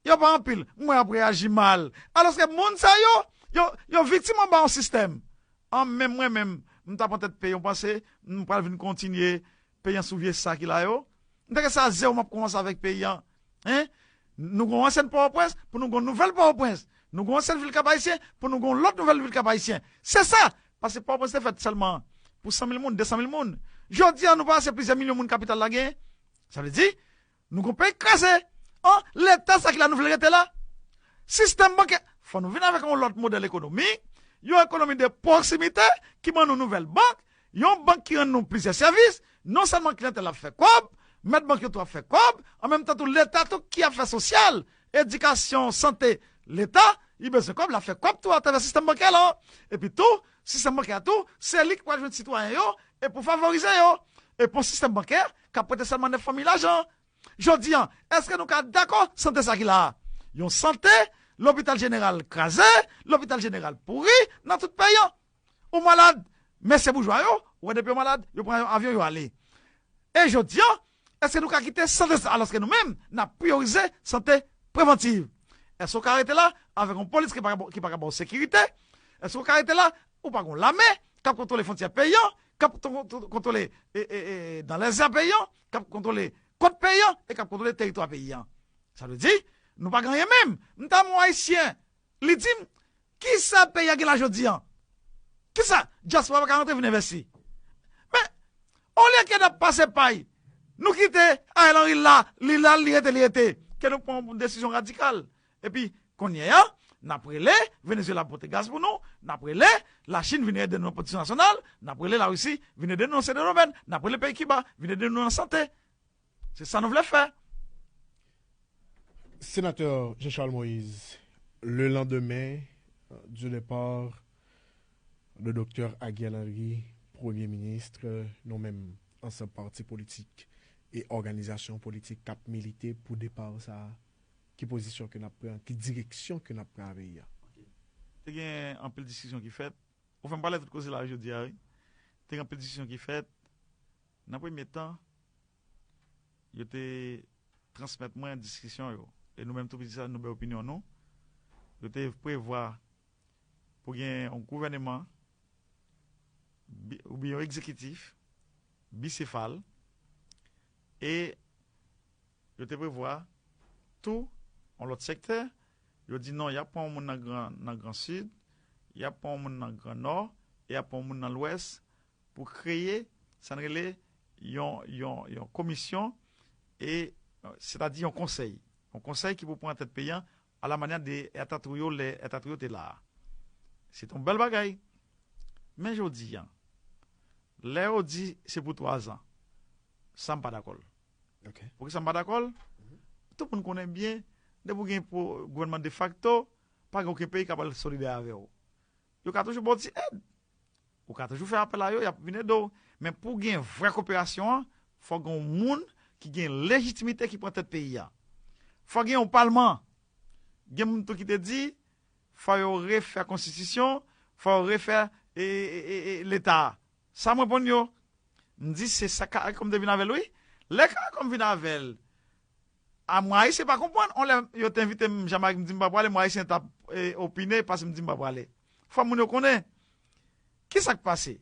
yo pa anpil, m wè y ap reyaji mal. Alòske moun sa yo, yo, yo viktim anba yon sistèm. An menm mwen menm, m t ap pran tèt peyi an, m panse m pral vin kontinye peyi an sou vye sa ki la yo. M te gen sa zewo, m ap kòmanse avèk peyi an. Hein? Nou gon ansyen Pòtoprens, pou nou gon nouvèl Pòtoprens. Nou gon ansyen vil Kap Ayisyen, pou nou gon lòt nouvèl vil Kap Ayisyen. Se sa! Paske Pòtoprens te fèt sèlman pou san mil moun, de san mil moun. Jodi an, nou pase plizyè milyon moun kapital la genyen. Sa vle di, nou gon peyi kraze. An, Leta sa ki la nou vle rete la? Sistèm bankè, fò nou vin avèk yon lòt modèl ekonomi, yon ekonomi de pwoksimite ki ban nou nouvèl bank, yon bank ki rann nou plizyè sèvis, non sèlman kliyantèl ap fè kòb, mèt bank yo tou ap fè kòb, an menm tan tou Leta tou ki ap fè sosyal, edikasyon, sante, Leta, li bezwen kòb, l ap fè kòb tou atravè sistèm bankè la. Epi tou, sistèm bankè a tou, se li ki pral jwenn sitwayen yo, e pou favorize yo. E pou yon sistèm bankè k ap prete sèlman nèf fanmi lajan. Jodi an, èske nou ka dakò sante sa ki la a? Yon sante, lopital jeneral kraze, lopital jeneral pouri nan tout peyi an. Ou malad, mesye boujwa yo, ou wè depi yo malad, yo pran avyon, yo ale. E jodi an, èske nou ka kite sante sa, alòske nou menm, n ap priyorize sante prevantiv? Èske w ka rete la avèk yon polis ki pa ka ba w, ki pa ka ba w sekirite? Èske w ka rete la, ou pa gon lame k ap kontwole fwontyè peyi an, k ap kontwole, e, e, e, dan lèzè peyi an, k ap kontwole kot peyi an e k ap kontwole teritwa peyi an? Sa vle di, nou pa gen anyen menm. M ta yon Ayisyen, li di m, kisa peyi a gen la jodi an? Kisa? Dyaspora pa ka rantre vin envesti. Men, olye ke n ap pase pay, nou kite Ariel Henry la, li la, li rete, li rete. Ke nou pran yon desizyon radikal. Epi, kounye a, n ap rele Venezuela pote gaz pou nou, n ap rele Lachin vin ede nou nan pwodiksyon nasyonal, n ap rele Larisi vin ede nou nan seri de domèn, n ap rele peyi Kiba vin ede nou nan sante. Se sa nou vle fè. Sénateur Jean-Charles Moïse, le lendemain du départ de Docteur Ariel Henry, Premye Minis, nou menm, ansanm pati politik e òganizasyon politik k ap milite pou depa sa a, ki pozisyon ke n ap pran, ki direksyon ke n ap pran avè peyi a? Te gen anpil diskisyon ki fèt. Ou fè m pale tout koze la jodi a, wi. Te gen anpil diskisyon ki fèt. Nan premye tan, yo te transmèt mwen diskisyon yo. E nou menm tou piti sa, nou bay opinyon nou. Yo te prevwa pou gen yon gouvèneman bi- oubyen yon egzekitif bisefal. E yo te prevwa tou yon lòt sektè. Yo di non, y ap pran yon moun nan Gran, nan Gran Sid, y ap pran yon moun nan Gran Nò, e y ap pran yon moun nan Lwès pou kreye sa n rele yon, yon, yon komisyon, e, sètadi yon konsèy. Yon konsèy ki pou pran tèt peyi a, a la manyè de Erta Trio, lè Erta Trio te la a. Se te yon bèl bagay. Men jodi a, lè yo di se pou twa zan, sa m pa dakò l. Ok. Poukisa m pa dakò l? Tout moun konnen byen, depi w gen pou gouvènman defakto, pa gen okenn peyi k ap al solidè avè w. Yo ka toujou ba w ti èd. Ou ka toujou fè apèl a yo, y ap vin ede w. Men pou gen vrè koperasyon an, fò gen yon moun ki gen lejitimite ki pran tèt peyi a. Fò gen yon palman. Gen moun tou ki te di, fò yo refè konstitisyon, fò yo refè e, e, e, e, leta a. Sa m reponn yo. M di se sa Caricom te vin avè l, wi. Lè Caricom vin avè l, a mwen Ayisyen pa konprann. On lè yo te envite m Jamayik, m di m pa prale, mwen Ayisyen t ap e, opine, pase m di m pa prale. Fò moun yo konnen. Kisa k pase?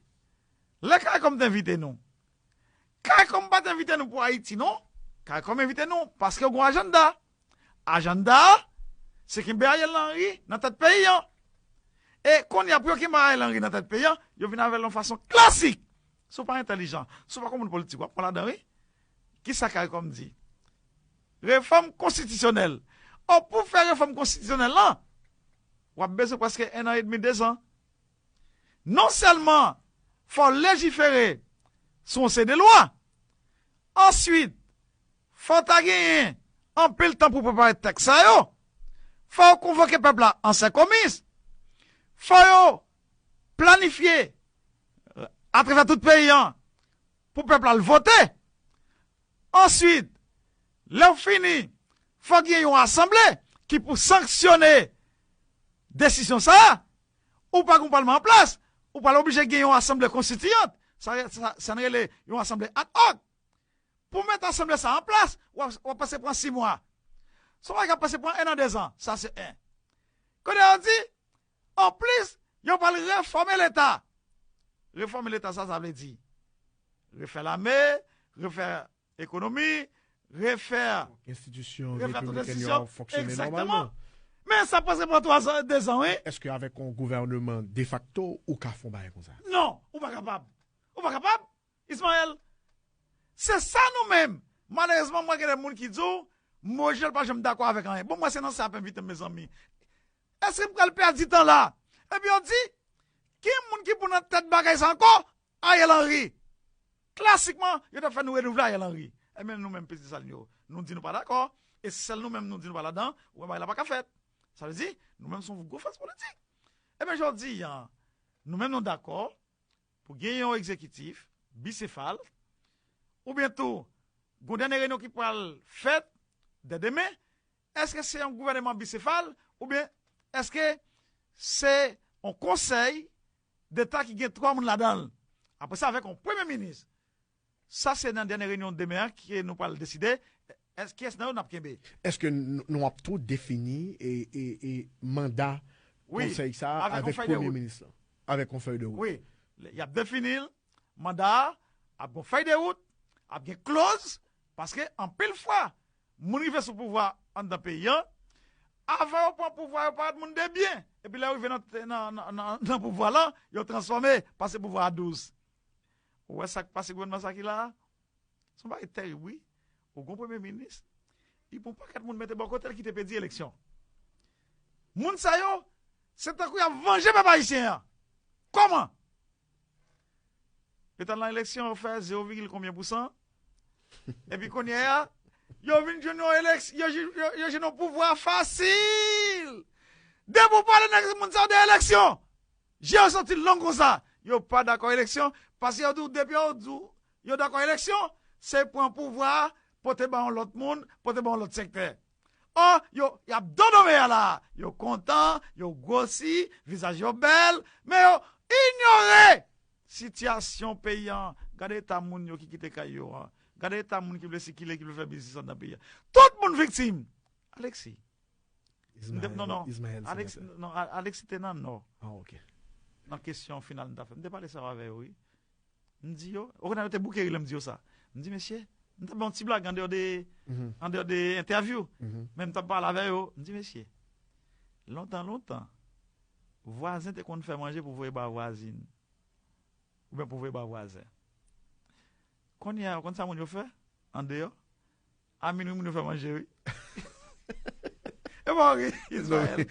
Lè Caricom te envite nou, Caricom pa t envite nou pou Ayiti, non. Caricom envite nou paske yo gen yon ajanda. Ajanda a, se kenbe Ariel Henry nan tèt peyi an. E kounye a, pou yo kenbe Ariel Henry nan tèt peyi an, yo vin avè l yon fason klasik. Si w pa entèlijan, si w pa konprann politik, w ap pran ladan, wi. Kisa Caricom di? Refòm konstitisyonèl. O, pou fè refòm konstitisyonèl lan, w ap bezwen prèske en an edmi, dezan. Non sèlman fò w lejifere sou yon seri de lwa, answit, fò w ta genyen anpil tan pou prepare tèks sa yo, fò yo konvoke pèp la an sè komis, fò yo planifye atravè tout peyi an pou pèp la al vote. Answit, lè w fini, fò gen yon asanble ki pou sanksyone desizyon sa a. Ou pa gen yon palman an plas, ou pral oblije gen yon asanble konstitiyant. Sa, sa, sa n rele yon asanble ad hoc. Pou mete asanble sa a an plas, w ap, w ap pase pran sis mwa. Se yon bagay k ap pase pran en an, dezan. Sa se en. Kounye a yo di, anplis, yo pral refòme Leta. Refòme Leta, sa sa vle di? Refè lame, refè ekonomi, refè, Enstitisyon refè tout repibliken yo enstitisyon. Ap fonksyone Egzakteman. Nòmalman. Men sa pase pran twa zan, dezan, wi. Èske avèk yon gouvèneman defakto ou ka fè yon bagay konsa? Non, ou pa kapab. Ou pa kapab, Ismaël. Se sa nou menm. Malerezman, mwen gen de moun ki di w, Mojel pa janm dakò avèk anyen. Bon, mwen se nan sa y ap envite m, mezanmi. Èske m pral pèdi tan la? Epi yo di, ki moun ki pou nan tèt bagay sa ankò? Ariel Henry. Klasikman, yo t ap fè nou renouvle Ariel Henry. Ebyen, nou menm, Petit Saline yo, nou di nou pa dakò. E sèl nou menm nou di nou pa ladan, ou wè bagay la pa ka fèt. Sa vle di, nou menm se yon gwo fòs politik. Ebyen, jodi a, nou menm nou dakò pou gen yon egzekitif bisefal, oubyen tou, gon dènye reyinyon ki pral fèt dè demen, èske se yon gouvèneman bisefal, oubyen èske se yon konsèy deta ki gen twa moun ladan l? Apre sa, avèk yon premye minis. Sa se nan dènye reyinyon demen an ke nou pral deside, èske kiyès nan yo n ap kenbe. Èske n- nou ap tou defini e, e, e manda Wi, konsèy sa a avèk yon avèk fèy de premye wout. Minis la? Avèk yon fèy de wout. Wi, y ap defini l, manda a, ap gon fèy de wout, ap gen kloz, paske anpil fwa, moun rive sou pouvwa anndan peyi an, avan yo pran pouvwa, yo parèt moun de byen. Epi lè yo rive nan, nan, nan, nan, nan pouvwa lan, yo transfòme, pase pouvwa a douz. Ou wè sa k pase gouvènman sa ki la a? Se yon bagay tèrib, wi. Ou gon premye minis, li pran yon pakèt moun mete bò kote l ki te pèdi eleksyon. Moun sa yo, se tankou y ap vanje pèp ayisyen an. Kòman? Yo t al nan eleksyon, yo fè zewo vigil konbyen pousan? Epi kounye a, yo vin jwenn yon eleksyon, yo, yo, yo jwenn yon pouvwa fasil. Depi w pale nèg moun sa yo de eleksyon, je yo soti long konsa. Yo pa dakò eleksyon, paske yo di w depi yo di w yo dakò eleksyon, se pran pouvwa a, pote ba yon lòt moun, pote ba yon lòt sektè. Ò, yo, y ap dodome a la. Yo kontan, yo gwosi, vizaj yo bèl, men yo inyore sitiyasyon peyi an. Gade eta moun yo ki kite kay yo an. Gade eta moun ki vle sikile, ki vle fè biznis anndan peyi an. Tout moun viktim. Alexis. M te- Ismaël, non, non. Ismaël, Alex, senatè. Non, A- Alex te nan Nò. Ah, ok. Nan kesyon final m ta fè. M te pale sa avè yo, wi. M di yo, ou konnen yo te bouke ri lè m di yo sa. M di, mesye, m t ap bay yon ti blag andeyò de, Mhm, andeyò de entèvyou. mhm. Men m t ap pale avè yo, m di, mesye, lontan, lontan, vwazen te konn fè manje pou voye ba vwazin. Oubyen pou voye ba vwazen. Kounye a, ou konn sa moun yo fè? Andeyò, a minwi moun yo fè manje, wi. E pa ri, Ismaël.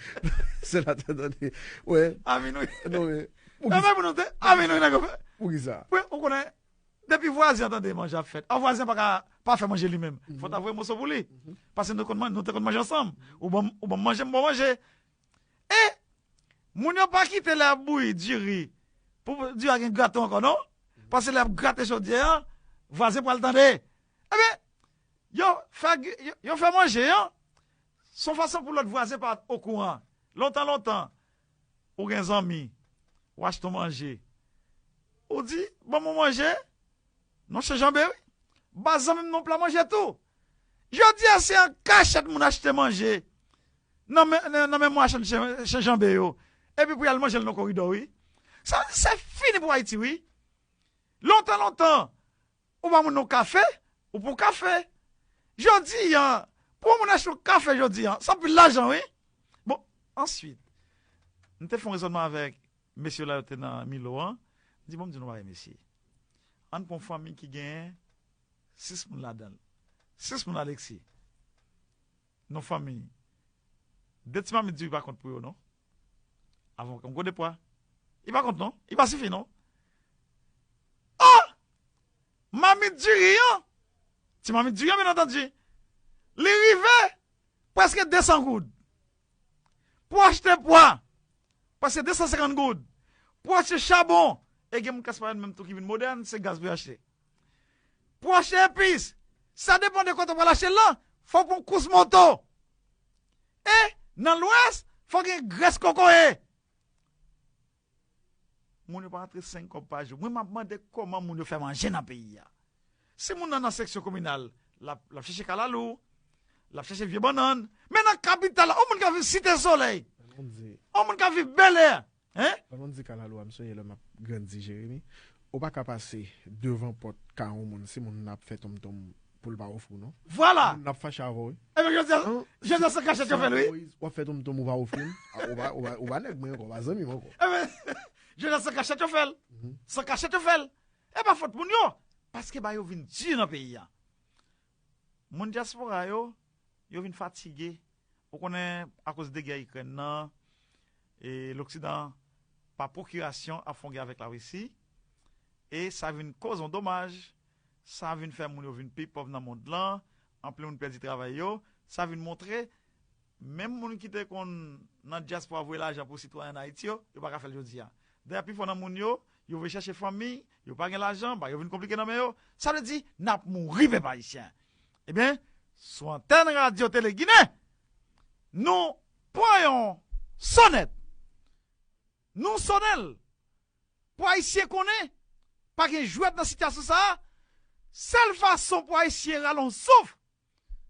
Senatè, tande. Wè. A minwi. Non, men. E pa pou nou te, a minwi nèg yo fè. Poukisa? Wi, ou konnen, depi vwazen an tande manje ap fèt. A vwazen pa ka pa fè manje li menm. Fò ta voye moso pou li. Paske nou, konn man- nou te konn manje ansanm. Ou ban m- ou ban m manje, m ba w manje. E moun yo pa kite lè y ap bouyi diri pou diri a gen grato ankò, non. Paske lè y ap grate chodyè a, vwazen pral tande. Ebyen, yo fè, yo, yo fè manje an, se yon fason pou lòt vwazen pa okouran. Lontan, lontan, ou gen zanmi, ou achte yon manje, ou di, "Ban m yon manje, non, se janbe, wi." Ba zanmi m nan pla manje tou. Jodi a, se an kachèt moun achte manje nan men, nan, nan men machann chen, chen janbe yo. Epi pou y al manje l nan koridò, wi. Sa, se fini pou Ayiti, wi. Lontan, lontan, ou ba moun nan kafe, ou pran kafe. Jodi a, pou moun achte yon kafe jodi a, se anpil lajan, wi. Bon, answit, m te fè yon rezònman avèk mesye la yo te nan Milo an. M di, "Bon, m di nou bagay, mesye. Ann pran yon fanmi ki genyen sis moun ladan l. Sis moun, Alexis. Non fanmi. De ti mamit diri pa kont pou yo, non. Avè yon gwo de pwa. Li pa kont, non. Li pa sifi, non." Oh! Mamit diri an. Ti mamit diri an, byen antandi. Li rive prèske de san goud. Pou achte pwa, prèske de san senkant goud. Pou achte chabon, e gen moun klas pa yo menm tou ki vin modèn, se gaz pou yo achte. Pou achte epis, sa depann de kote w pral achte l lan, fò w pran kous moto. E nan Lwès, fò w gen grès kokoye. Moun yo pa rantre senk kòb pa jou. Mwen, m ap mande kòman moun yo fè manje nan peyi a. Si moun nan nan seksyon kominal, l ap, l ap chèche kalalou, l ap chèche vye bannann. Men nan kapital la, yon moun k ap viv Site Solèy, yon moun k ap viv Bèlè, hein? Pandan m di kalalou a, m sonje lè m ap grandi, Jeremi. Ou pa ka pase devan pòt kay yon moun, si moun nan ap fè tonmtonm pou l pa ofri w, non. Vwala! Moun nan ap fache avè w, wi. Ebyen, jodi a, jodi a, se kachèt yo fè l, wi. Moïse, w ap fè tonmtonm, ou pa ofri m. A, ou pa, ou pa, ou pa nèg mwen ankò, ou pa zanmi m ankò. Ebyen, jodi a, se kachèt yo fè l. Mhm. Se kachèt yo fè l. E pa fòt moun yo. Paske ba yo vin di nan peyi a. Moun dyaspora yo, yo vin fatige. Ou konnen, akoz de gè Ikrèn nan, e Loksidan, pa pwokirasyon, ap fè yon gè avèk Larisi. E sa vin koz yon domaj. Sa vin fè moun yo vin pi pòv nan mond lan. Anpil moun pèdi travay yo. Sa vin montre, menm moun ki te konn nan dyaspora voye lajan pou sitwayen ann Ayiti yo, yo pa ka fè l jodi a. Dayè, pifò nan moun yo, yo vle chèche fanmi, yo pa gen lajan, bagay yo vin konplike nan men yo. Sa vle di, n ap mouri, pèp ayisyen. Ebyen, sou antèn Radyo Tele Ginen, nou pran yon sonèt. Nou sonnen l. Pou Ayisyen konnen, pa gen jwèt nan sitiyasyon sa a. Sèl fason pou Ayisyen rale yon souf,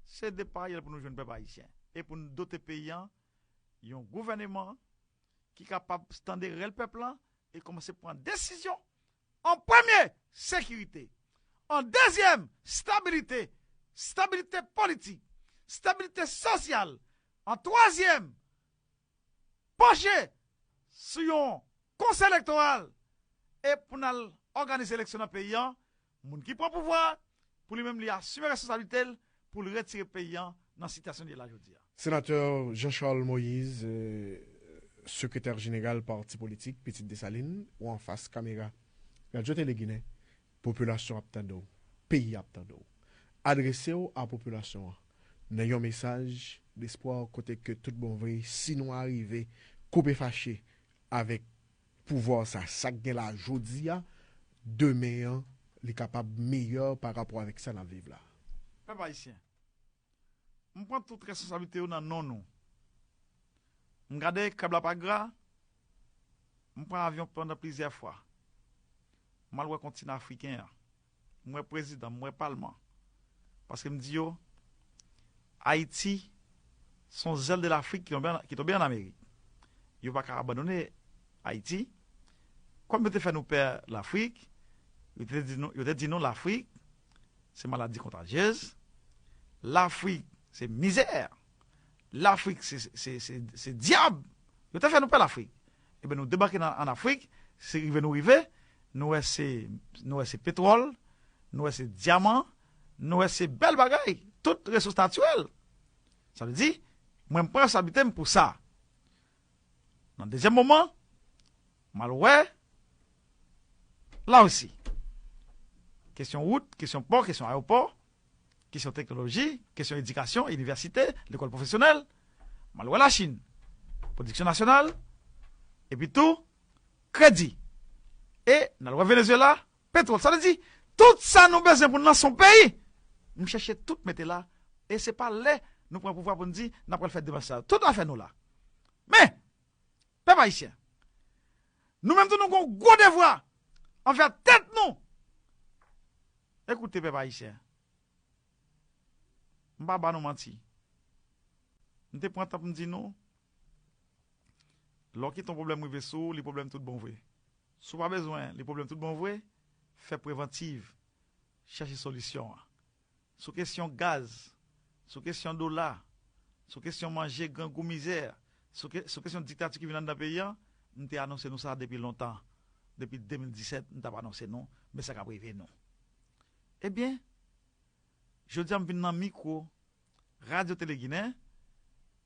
se depa Ariel pou nou jwenn pèp ayisyen. E pou n dote peyi a yon gouvèneman ki kapab tande rèl pèp la e kòmanse pran desizyon. An premye, sekirite. An dezyèm, stabilite. Stabilite politik. Stabilite sosyal. An twazyèm, panche sou yon konsèy elektoral e pou n al òganize eleksyon nan peyi a, moun ki pran pouvwa a, pou li menm li asime responsablite l pou l retire peyi a nan sitiyasyon li ye la jodi a. Senatè Jean Charles Moïse, euh, sekretè jeneral pati politik Pitit Desalin, ou anfas kamera Radyo Tele Ginen, popilasyon ap tande w, peyi ap tande w. Adrese w a popilasyon an nan yon mesaj lespwa kote ke tout bon vre, si nou arive koupe fache avèk pouvwa sa, sa k gen la jodi a, demen an, li kapab meyè pa rapò avèk sa n ap viv la. Pèp ayisyen, m pran tout responsablite yo nan non nou. M gade krab la pa gra, m pran avyon pandan plizyè fwa. M al wè kontinan afriken an. M wè prezidan, m wè palman. Paske m di yo, Ayiti, se yon zèl de Lafrik ki tonbe an, ki tonbe an Amerik. Yo pa ka abandone Ayiti. Kòm yo te fè nou pè Lafrik, yo te di nou, yo te di nou Lafrik, se maladi kontajyez. Lafrik, se mizè. Lafrik, se, se, se, se dyab. Yo te fè nou pè Lafrik. Ebyen, nou debake nan, ann Afrik, se rive nou rive, nou wè se, nou wè se petwòl, nou wè se dyaman, nou wè se bèl bagay, tout resous natirèl. Sa vle di, mwen, m pran responsablite m pou sa. Nan dezyèm moman, m al wè Larisi. Kesyon wout, kesyon pò, kesyon ayewopò, kesyon teknoloji, kesyon edikasyon, inivèsite, lekòl pwofesyonèl. M al wè Lachin. Pwodiksyon nasyonal, epi tou, kredi. E n al wè Venezuela, petwòl. Sa vle di, tout sa nou bezwen pou n lanse yon peyi, m chèche tout mete la. E se pa lè nou pran pouvwa pou n di n ap pral fè demach sa yo. Tout afè nou la. Men, pèp ayisyen, nou menm tou nou gen yon gwo devwa anvè tèt nou. Ekoute, pèp ayisyen, m pa ba nou manti. M te pran tan pou m di nou, lè w kite yon pwoblèm rive sou ou, li pwoblèm tout bon vre. Si w pa bezwen li pwoblèm tout bon vre, fè prevantiv, chèche solisyon an. Sou kesyon gaz, sou kesyon dola, sou kesyon manje, grangou, mizè, sou ke- sou kesyon diktati ki vin anndan peyi a, m te anonse nou sa depi lontan. Depi de mil disèt, m t ap anonse nou, men sa k ap rive nou. Ebyen, jodi a m vin nan mikwo Radyo Tele Ginen,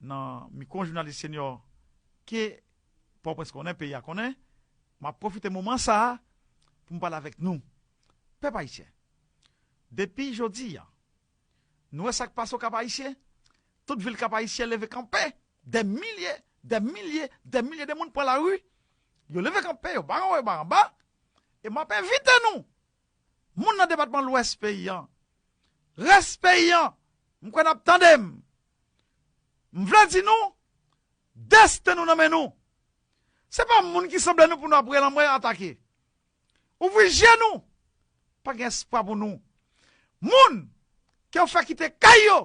nan mikwo jounalis senyò ke Pòtoprens konnen, peyi a konnen, m ap pwofite moman sa a pou m pale avèk nou. Pèp ayisyen, depi jodi a, nou wè sa k pase Okap Ayisyen, tout vil Kap Ayisyen leve kanpe, dè milye, dè milye, dè milye de moun pran lari, yo leve kanpe, yo ba anwo, yo ba anba, e m ap envite nou, moun nan depatman Lwès peyi a, rès peyi a, m kwè n ap tande m. M vle di nou, desten nou nan men nou. Se pa moun ki sanble nou pou nou ap rele anmwe atake. Ouvri je nou. Pa gen espwa pou nou. Moun ke yo fè kite kay yo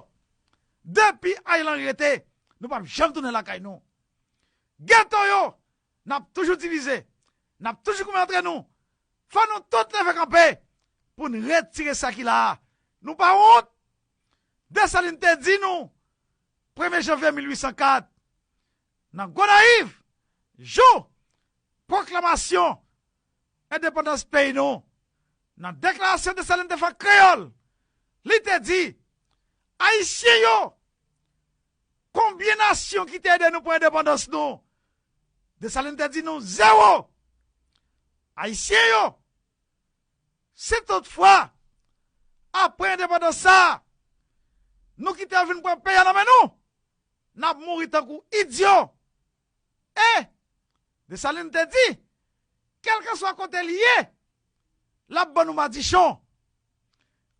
depi Aylan rete, nou p ap janm tounen lakay nou. Geto yo, n ap toujou divize, n ap toujou goumen antre nou. Fò nou tout leve kanpe pou n retire sa ki la a. Nou pa wont. Desalin te di nou, premye janvye mil uit san kat, nan Gonayiv, jou pwoklamasyon endepandans peyi nou, nan deklarasyon Desalin te fè an kreyòl, li te di, Ayisyen yo, konbyen nasyon ki te ede nou pran endepandans nou? Desalin te di nou, zewo. Ayisyen yo, si toutfwa, apre endepandans sa a, nou kite yo vin pran peyi a nan men nou, n ap mouri tankou idyo. E Desalin te di, kèlkeswa kote l ye, l ap ban nou madichon.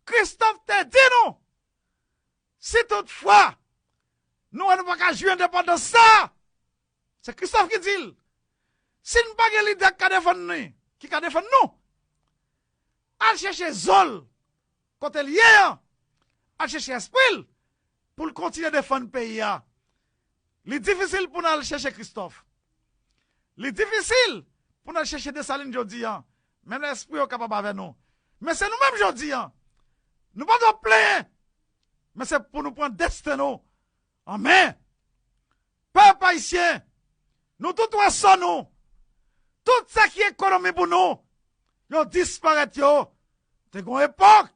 Kristòf te di nou, si toutfwa nou wè nou pa ka jwi endepandans sa a, se Kristòf ki di l, si n pa gen lidè k ka defann nou, ki ka defann nou, al chèche zo l kote l ye an, al chèche espri l pou l kontinye defann peyi a. Li difisil pou n al chèche Kristòf. Li difisil pou n al chèche Desalin jodi a, menm lè espri yo kapab avè nou. Men se nou menm jodi a. Nou pa dwe plenyen, men se pou nou pran desten nou an men. Pèp ayisyen, nou tout wè sò nou. Tout sa ki ekonomi pou nou, yo disparèt yo. Te gen yon epòk,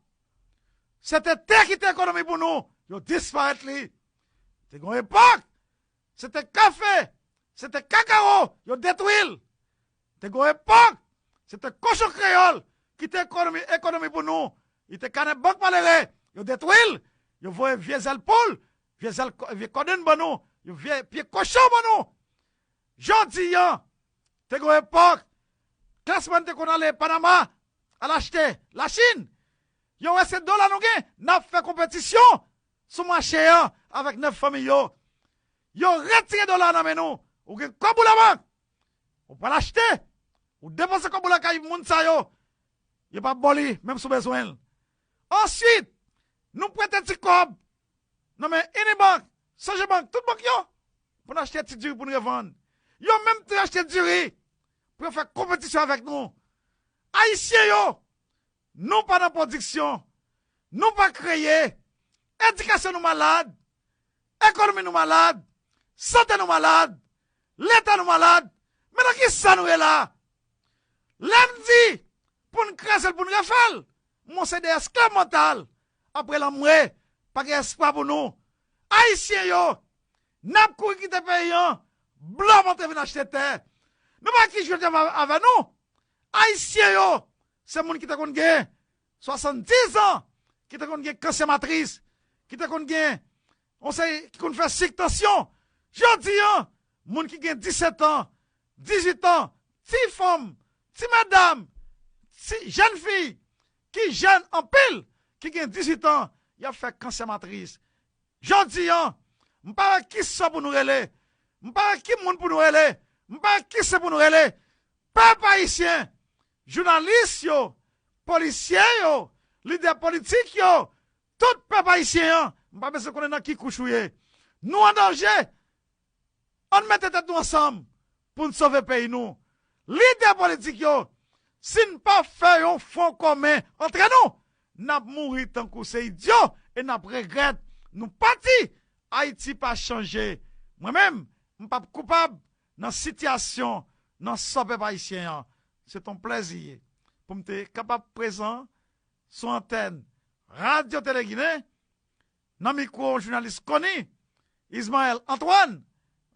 se te tè ki te ekonomi pou nou, yo disparèt li. Te gen yon epòk, se te kafe, se te kakawo, yo detwi l. Te gen yon epòk, se te kochon kreyòl ki te ekonomi, ekonomi pou nou. Li te kanè bank malere, yo detwi l. Yo voye vye zèl poul, vye zèl, vye kòdenn ban nou, yo vye pye kochon ban nou. Jodi a, te gen yon epòk, klas mwayen te konn ale Panama, al achte, Lachin. Yo wè se dola nou gen, n ap fè konpetisyon sou mache a avèk nèf fanmi yo. Yo retire dola nan men nou. Ou gen kòb ou labank, ou pral achte, ou depoze kòb ou lakay moun sa yo, yo p ap ba w li, menm si w bezwen l. Answit, nou prete ti kòb nan men Unibank, Sogebank, tout bank yo, pou n achte ti diri pou n revann. Yo menm te achte diri pou yo fè konpetisyon avèk nou. Ayisyen yo, nou pa nan pwodiksyon, nou pa kreye, edikasyon nou malad, ekonomi nou malad, sante nou malad, leta nou malad. Men nan ki sa nou ye la? Lè m di pou n kraze l, pou n refè l, mwen se de esklav mantal. Apre lanmwe, pa gen espwa pou nou. Ayisyen yo, n ap kouri kite peyi an, blan antre vin achte tè. Nou pa ki jwèt avè nou. Ayisyen yo, se moun ki te konn gen swasanndiz an, ki te konn gen kansè matris, ki te konn gen, on se, ki konn fè sik, tansyon. Jodi an, moun ki gen disèt an, dizuit an, ti fanm, ti medam, ti jèn fi, ki jèn anpil, ki gen dizuit an, y ap fè kansè matris. Jodi an, m pa wè ki sa pou nou rele, m pa wè ki moun pou nou rele, m pa wè ki se pou nou rele. Pèp ayisyen, jounalis yo, polisye yo, lidè politik yo, tout pèp ayisyen an, m pa bezwen konnen nan ki kouch ou ye. Nou an danje. Ann mete tèt nou ansanm pou n sove peyi nou. Lidè politik yo, si n pa fè yon fon kòmen antre nou, n ap mouri tankou se idyo e n ap regrèt nou pati. Ayiti pa chanje. Mwen menm, m p ap koupab nan sitiyasyon, nan sò pèp ayisyen an. Se t on plèzi pou m te kapab prezan sou antèn Radyo Tele Ginen, nan mikwo jounalis Koni Ismaël Antoine,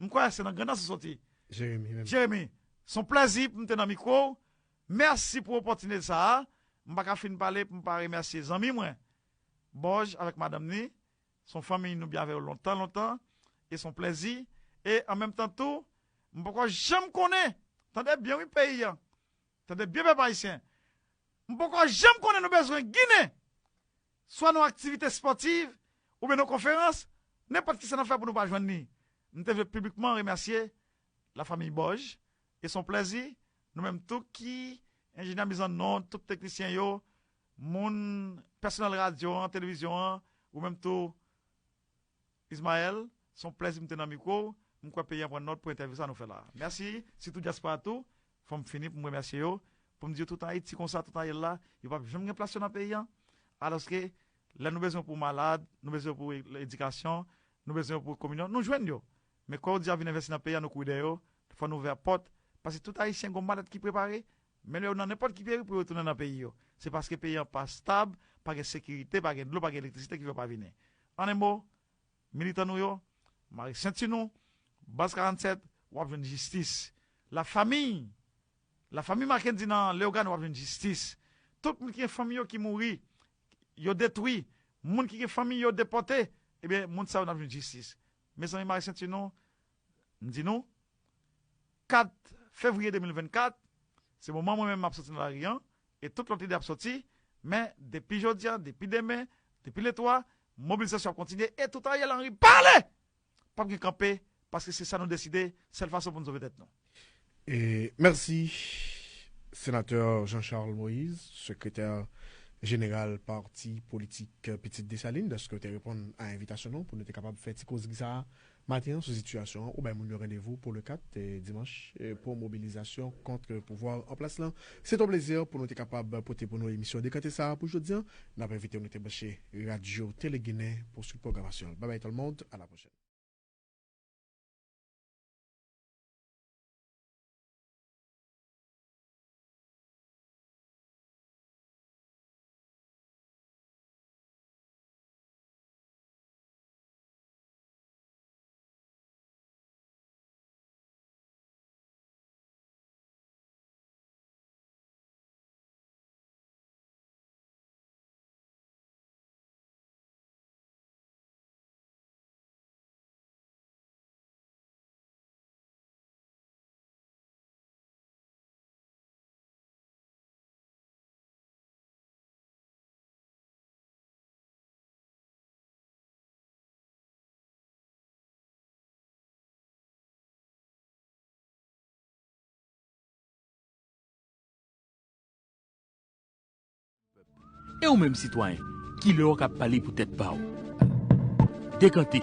m kwè se nan Grandans ou soti. Jeremi menm. Jeremi, se yon plèzi pou m te nan mikwo w. Mèsi pou opòtinite sa a. M pa ka fin pale pou m pa remèsye zanmi mwen, Bòj, avèk madanm ni. Se yon fanmi nou byen avè yo lontan, lontan. E se yon plèzi. E an menm tan tou, m poko janm konnen, tande byen wi peyi an, tande byen pèp ayisyen, m poko janm konnen nou bezwen Ginen, swa nan aktivite espòtiv oubyen nan konferans, nenpòt ki sa n ap fè pou nou pa jwenn li. M te vle piblikman remèsye lafanmi Bòj, e se yon plèzi, nou menm tou ki enjenyè mizannonn, tout teknisyen yo, moun, pèsonèl radyo an, televizyon an, ou menm tou, Ismaël, se yon plèzi m te nan mikwo w. M kwè peyi an pran nòt pou entèvyou sa nou fè la. Mèsi, sitou dyaspora tou. Fò m fini pou m remèsye yo, pou m di yo tout Ayiti konsa, tout Ayiti la, yo p ap janm gen plas yo nan peyi an. Alòske, lè nou bezwen pou malad, nou bezwen pou edikasyon, nou bezwen pou kominyon, nou jwenn yo. Men kòdya vin envesti nan peyi an, nou kouri dèyè yo, fò nou ouvè pòt, paske tout Ayisyen gen yon malèt ki prepare, men yo nan nenpòt ki peyi pou yo tounen nan peyi yo. Se paske peyi an pa stab, pa gen sekirite, pa gen dlo, pa gen elektrisite ki fè yo pa vini. An en mo, militan nou yo, mare senti nou, baz karannsèt, w ap jwenn jistis. Lafanmi, lafanmi Mackendy nan Leyogàn, w ap jwenn jistis. Tout moun ki gen fanmi yo ki mouri, yo detwi, moun ki gen fanmi yo depòte, ebyen, moun sa yo n ap jwenn jistis. Mezanmi, mare senti nou, m di nou, kat fevriye de mil vennkat, se moman mwen menm m ap soti nan lari an, e tout lòt lidè ap soti, men depi jodi a, depi demen, depi letwa, mobilizasyon ap kontinye, e tout Ariel Henry pale! P ap gen kanpe, paske se sa nou deside, sèl fason pou nou sove tèt nou. E mèsi, senatè Jean Charles Moïse, sekretè jeneral pati politik Pitit Desalin, dèske w te reponn a envitasyon nou pou nou te kapab fè ti kozri sa a maten an sou sitiyasyon an. Ou bay moun yo randevou pou le kat, eh, dimanch, eh, pou mobilizasyon kont pouvwa an plas lan. Se t on plezi pou nou te kapab pote pou nou emisyon Dekante sa a pou jodi an. N ap envite w nou te branche Radyo Tele Ginen pou swit pwogramasyon an. Bye bye tout le monde, à la prochaine. E ou menm sitwayen, kilè w k ap pale pou tèt pa w? Dekante,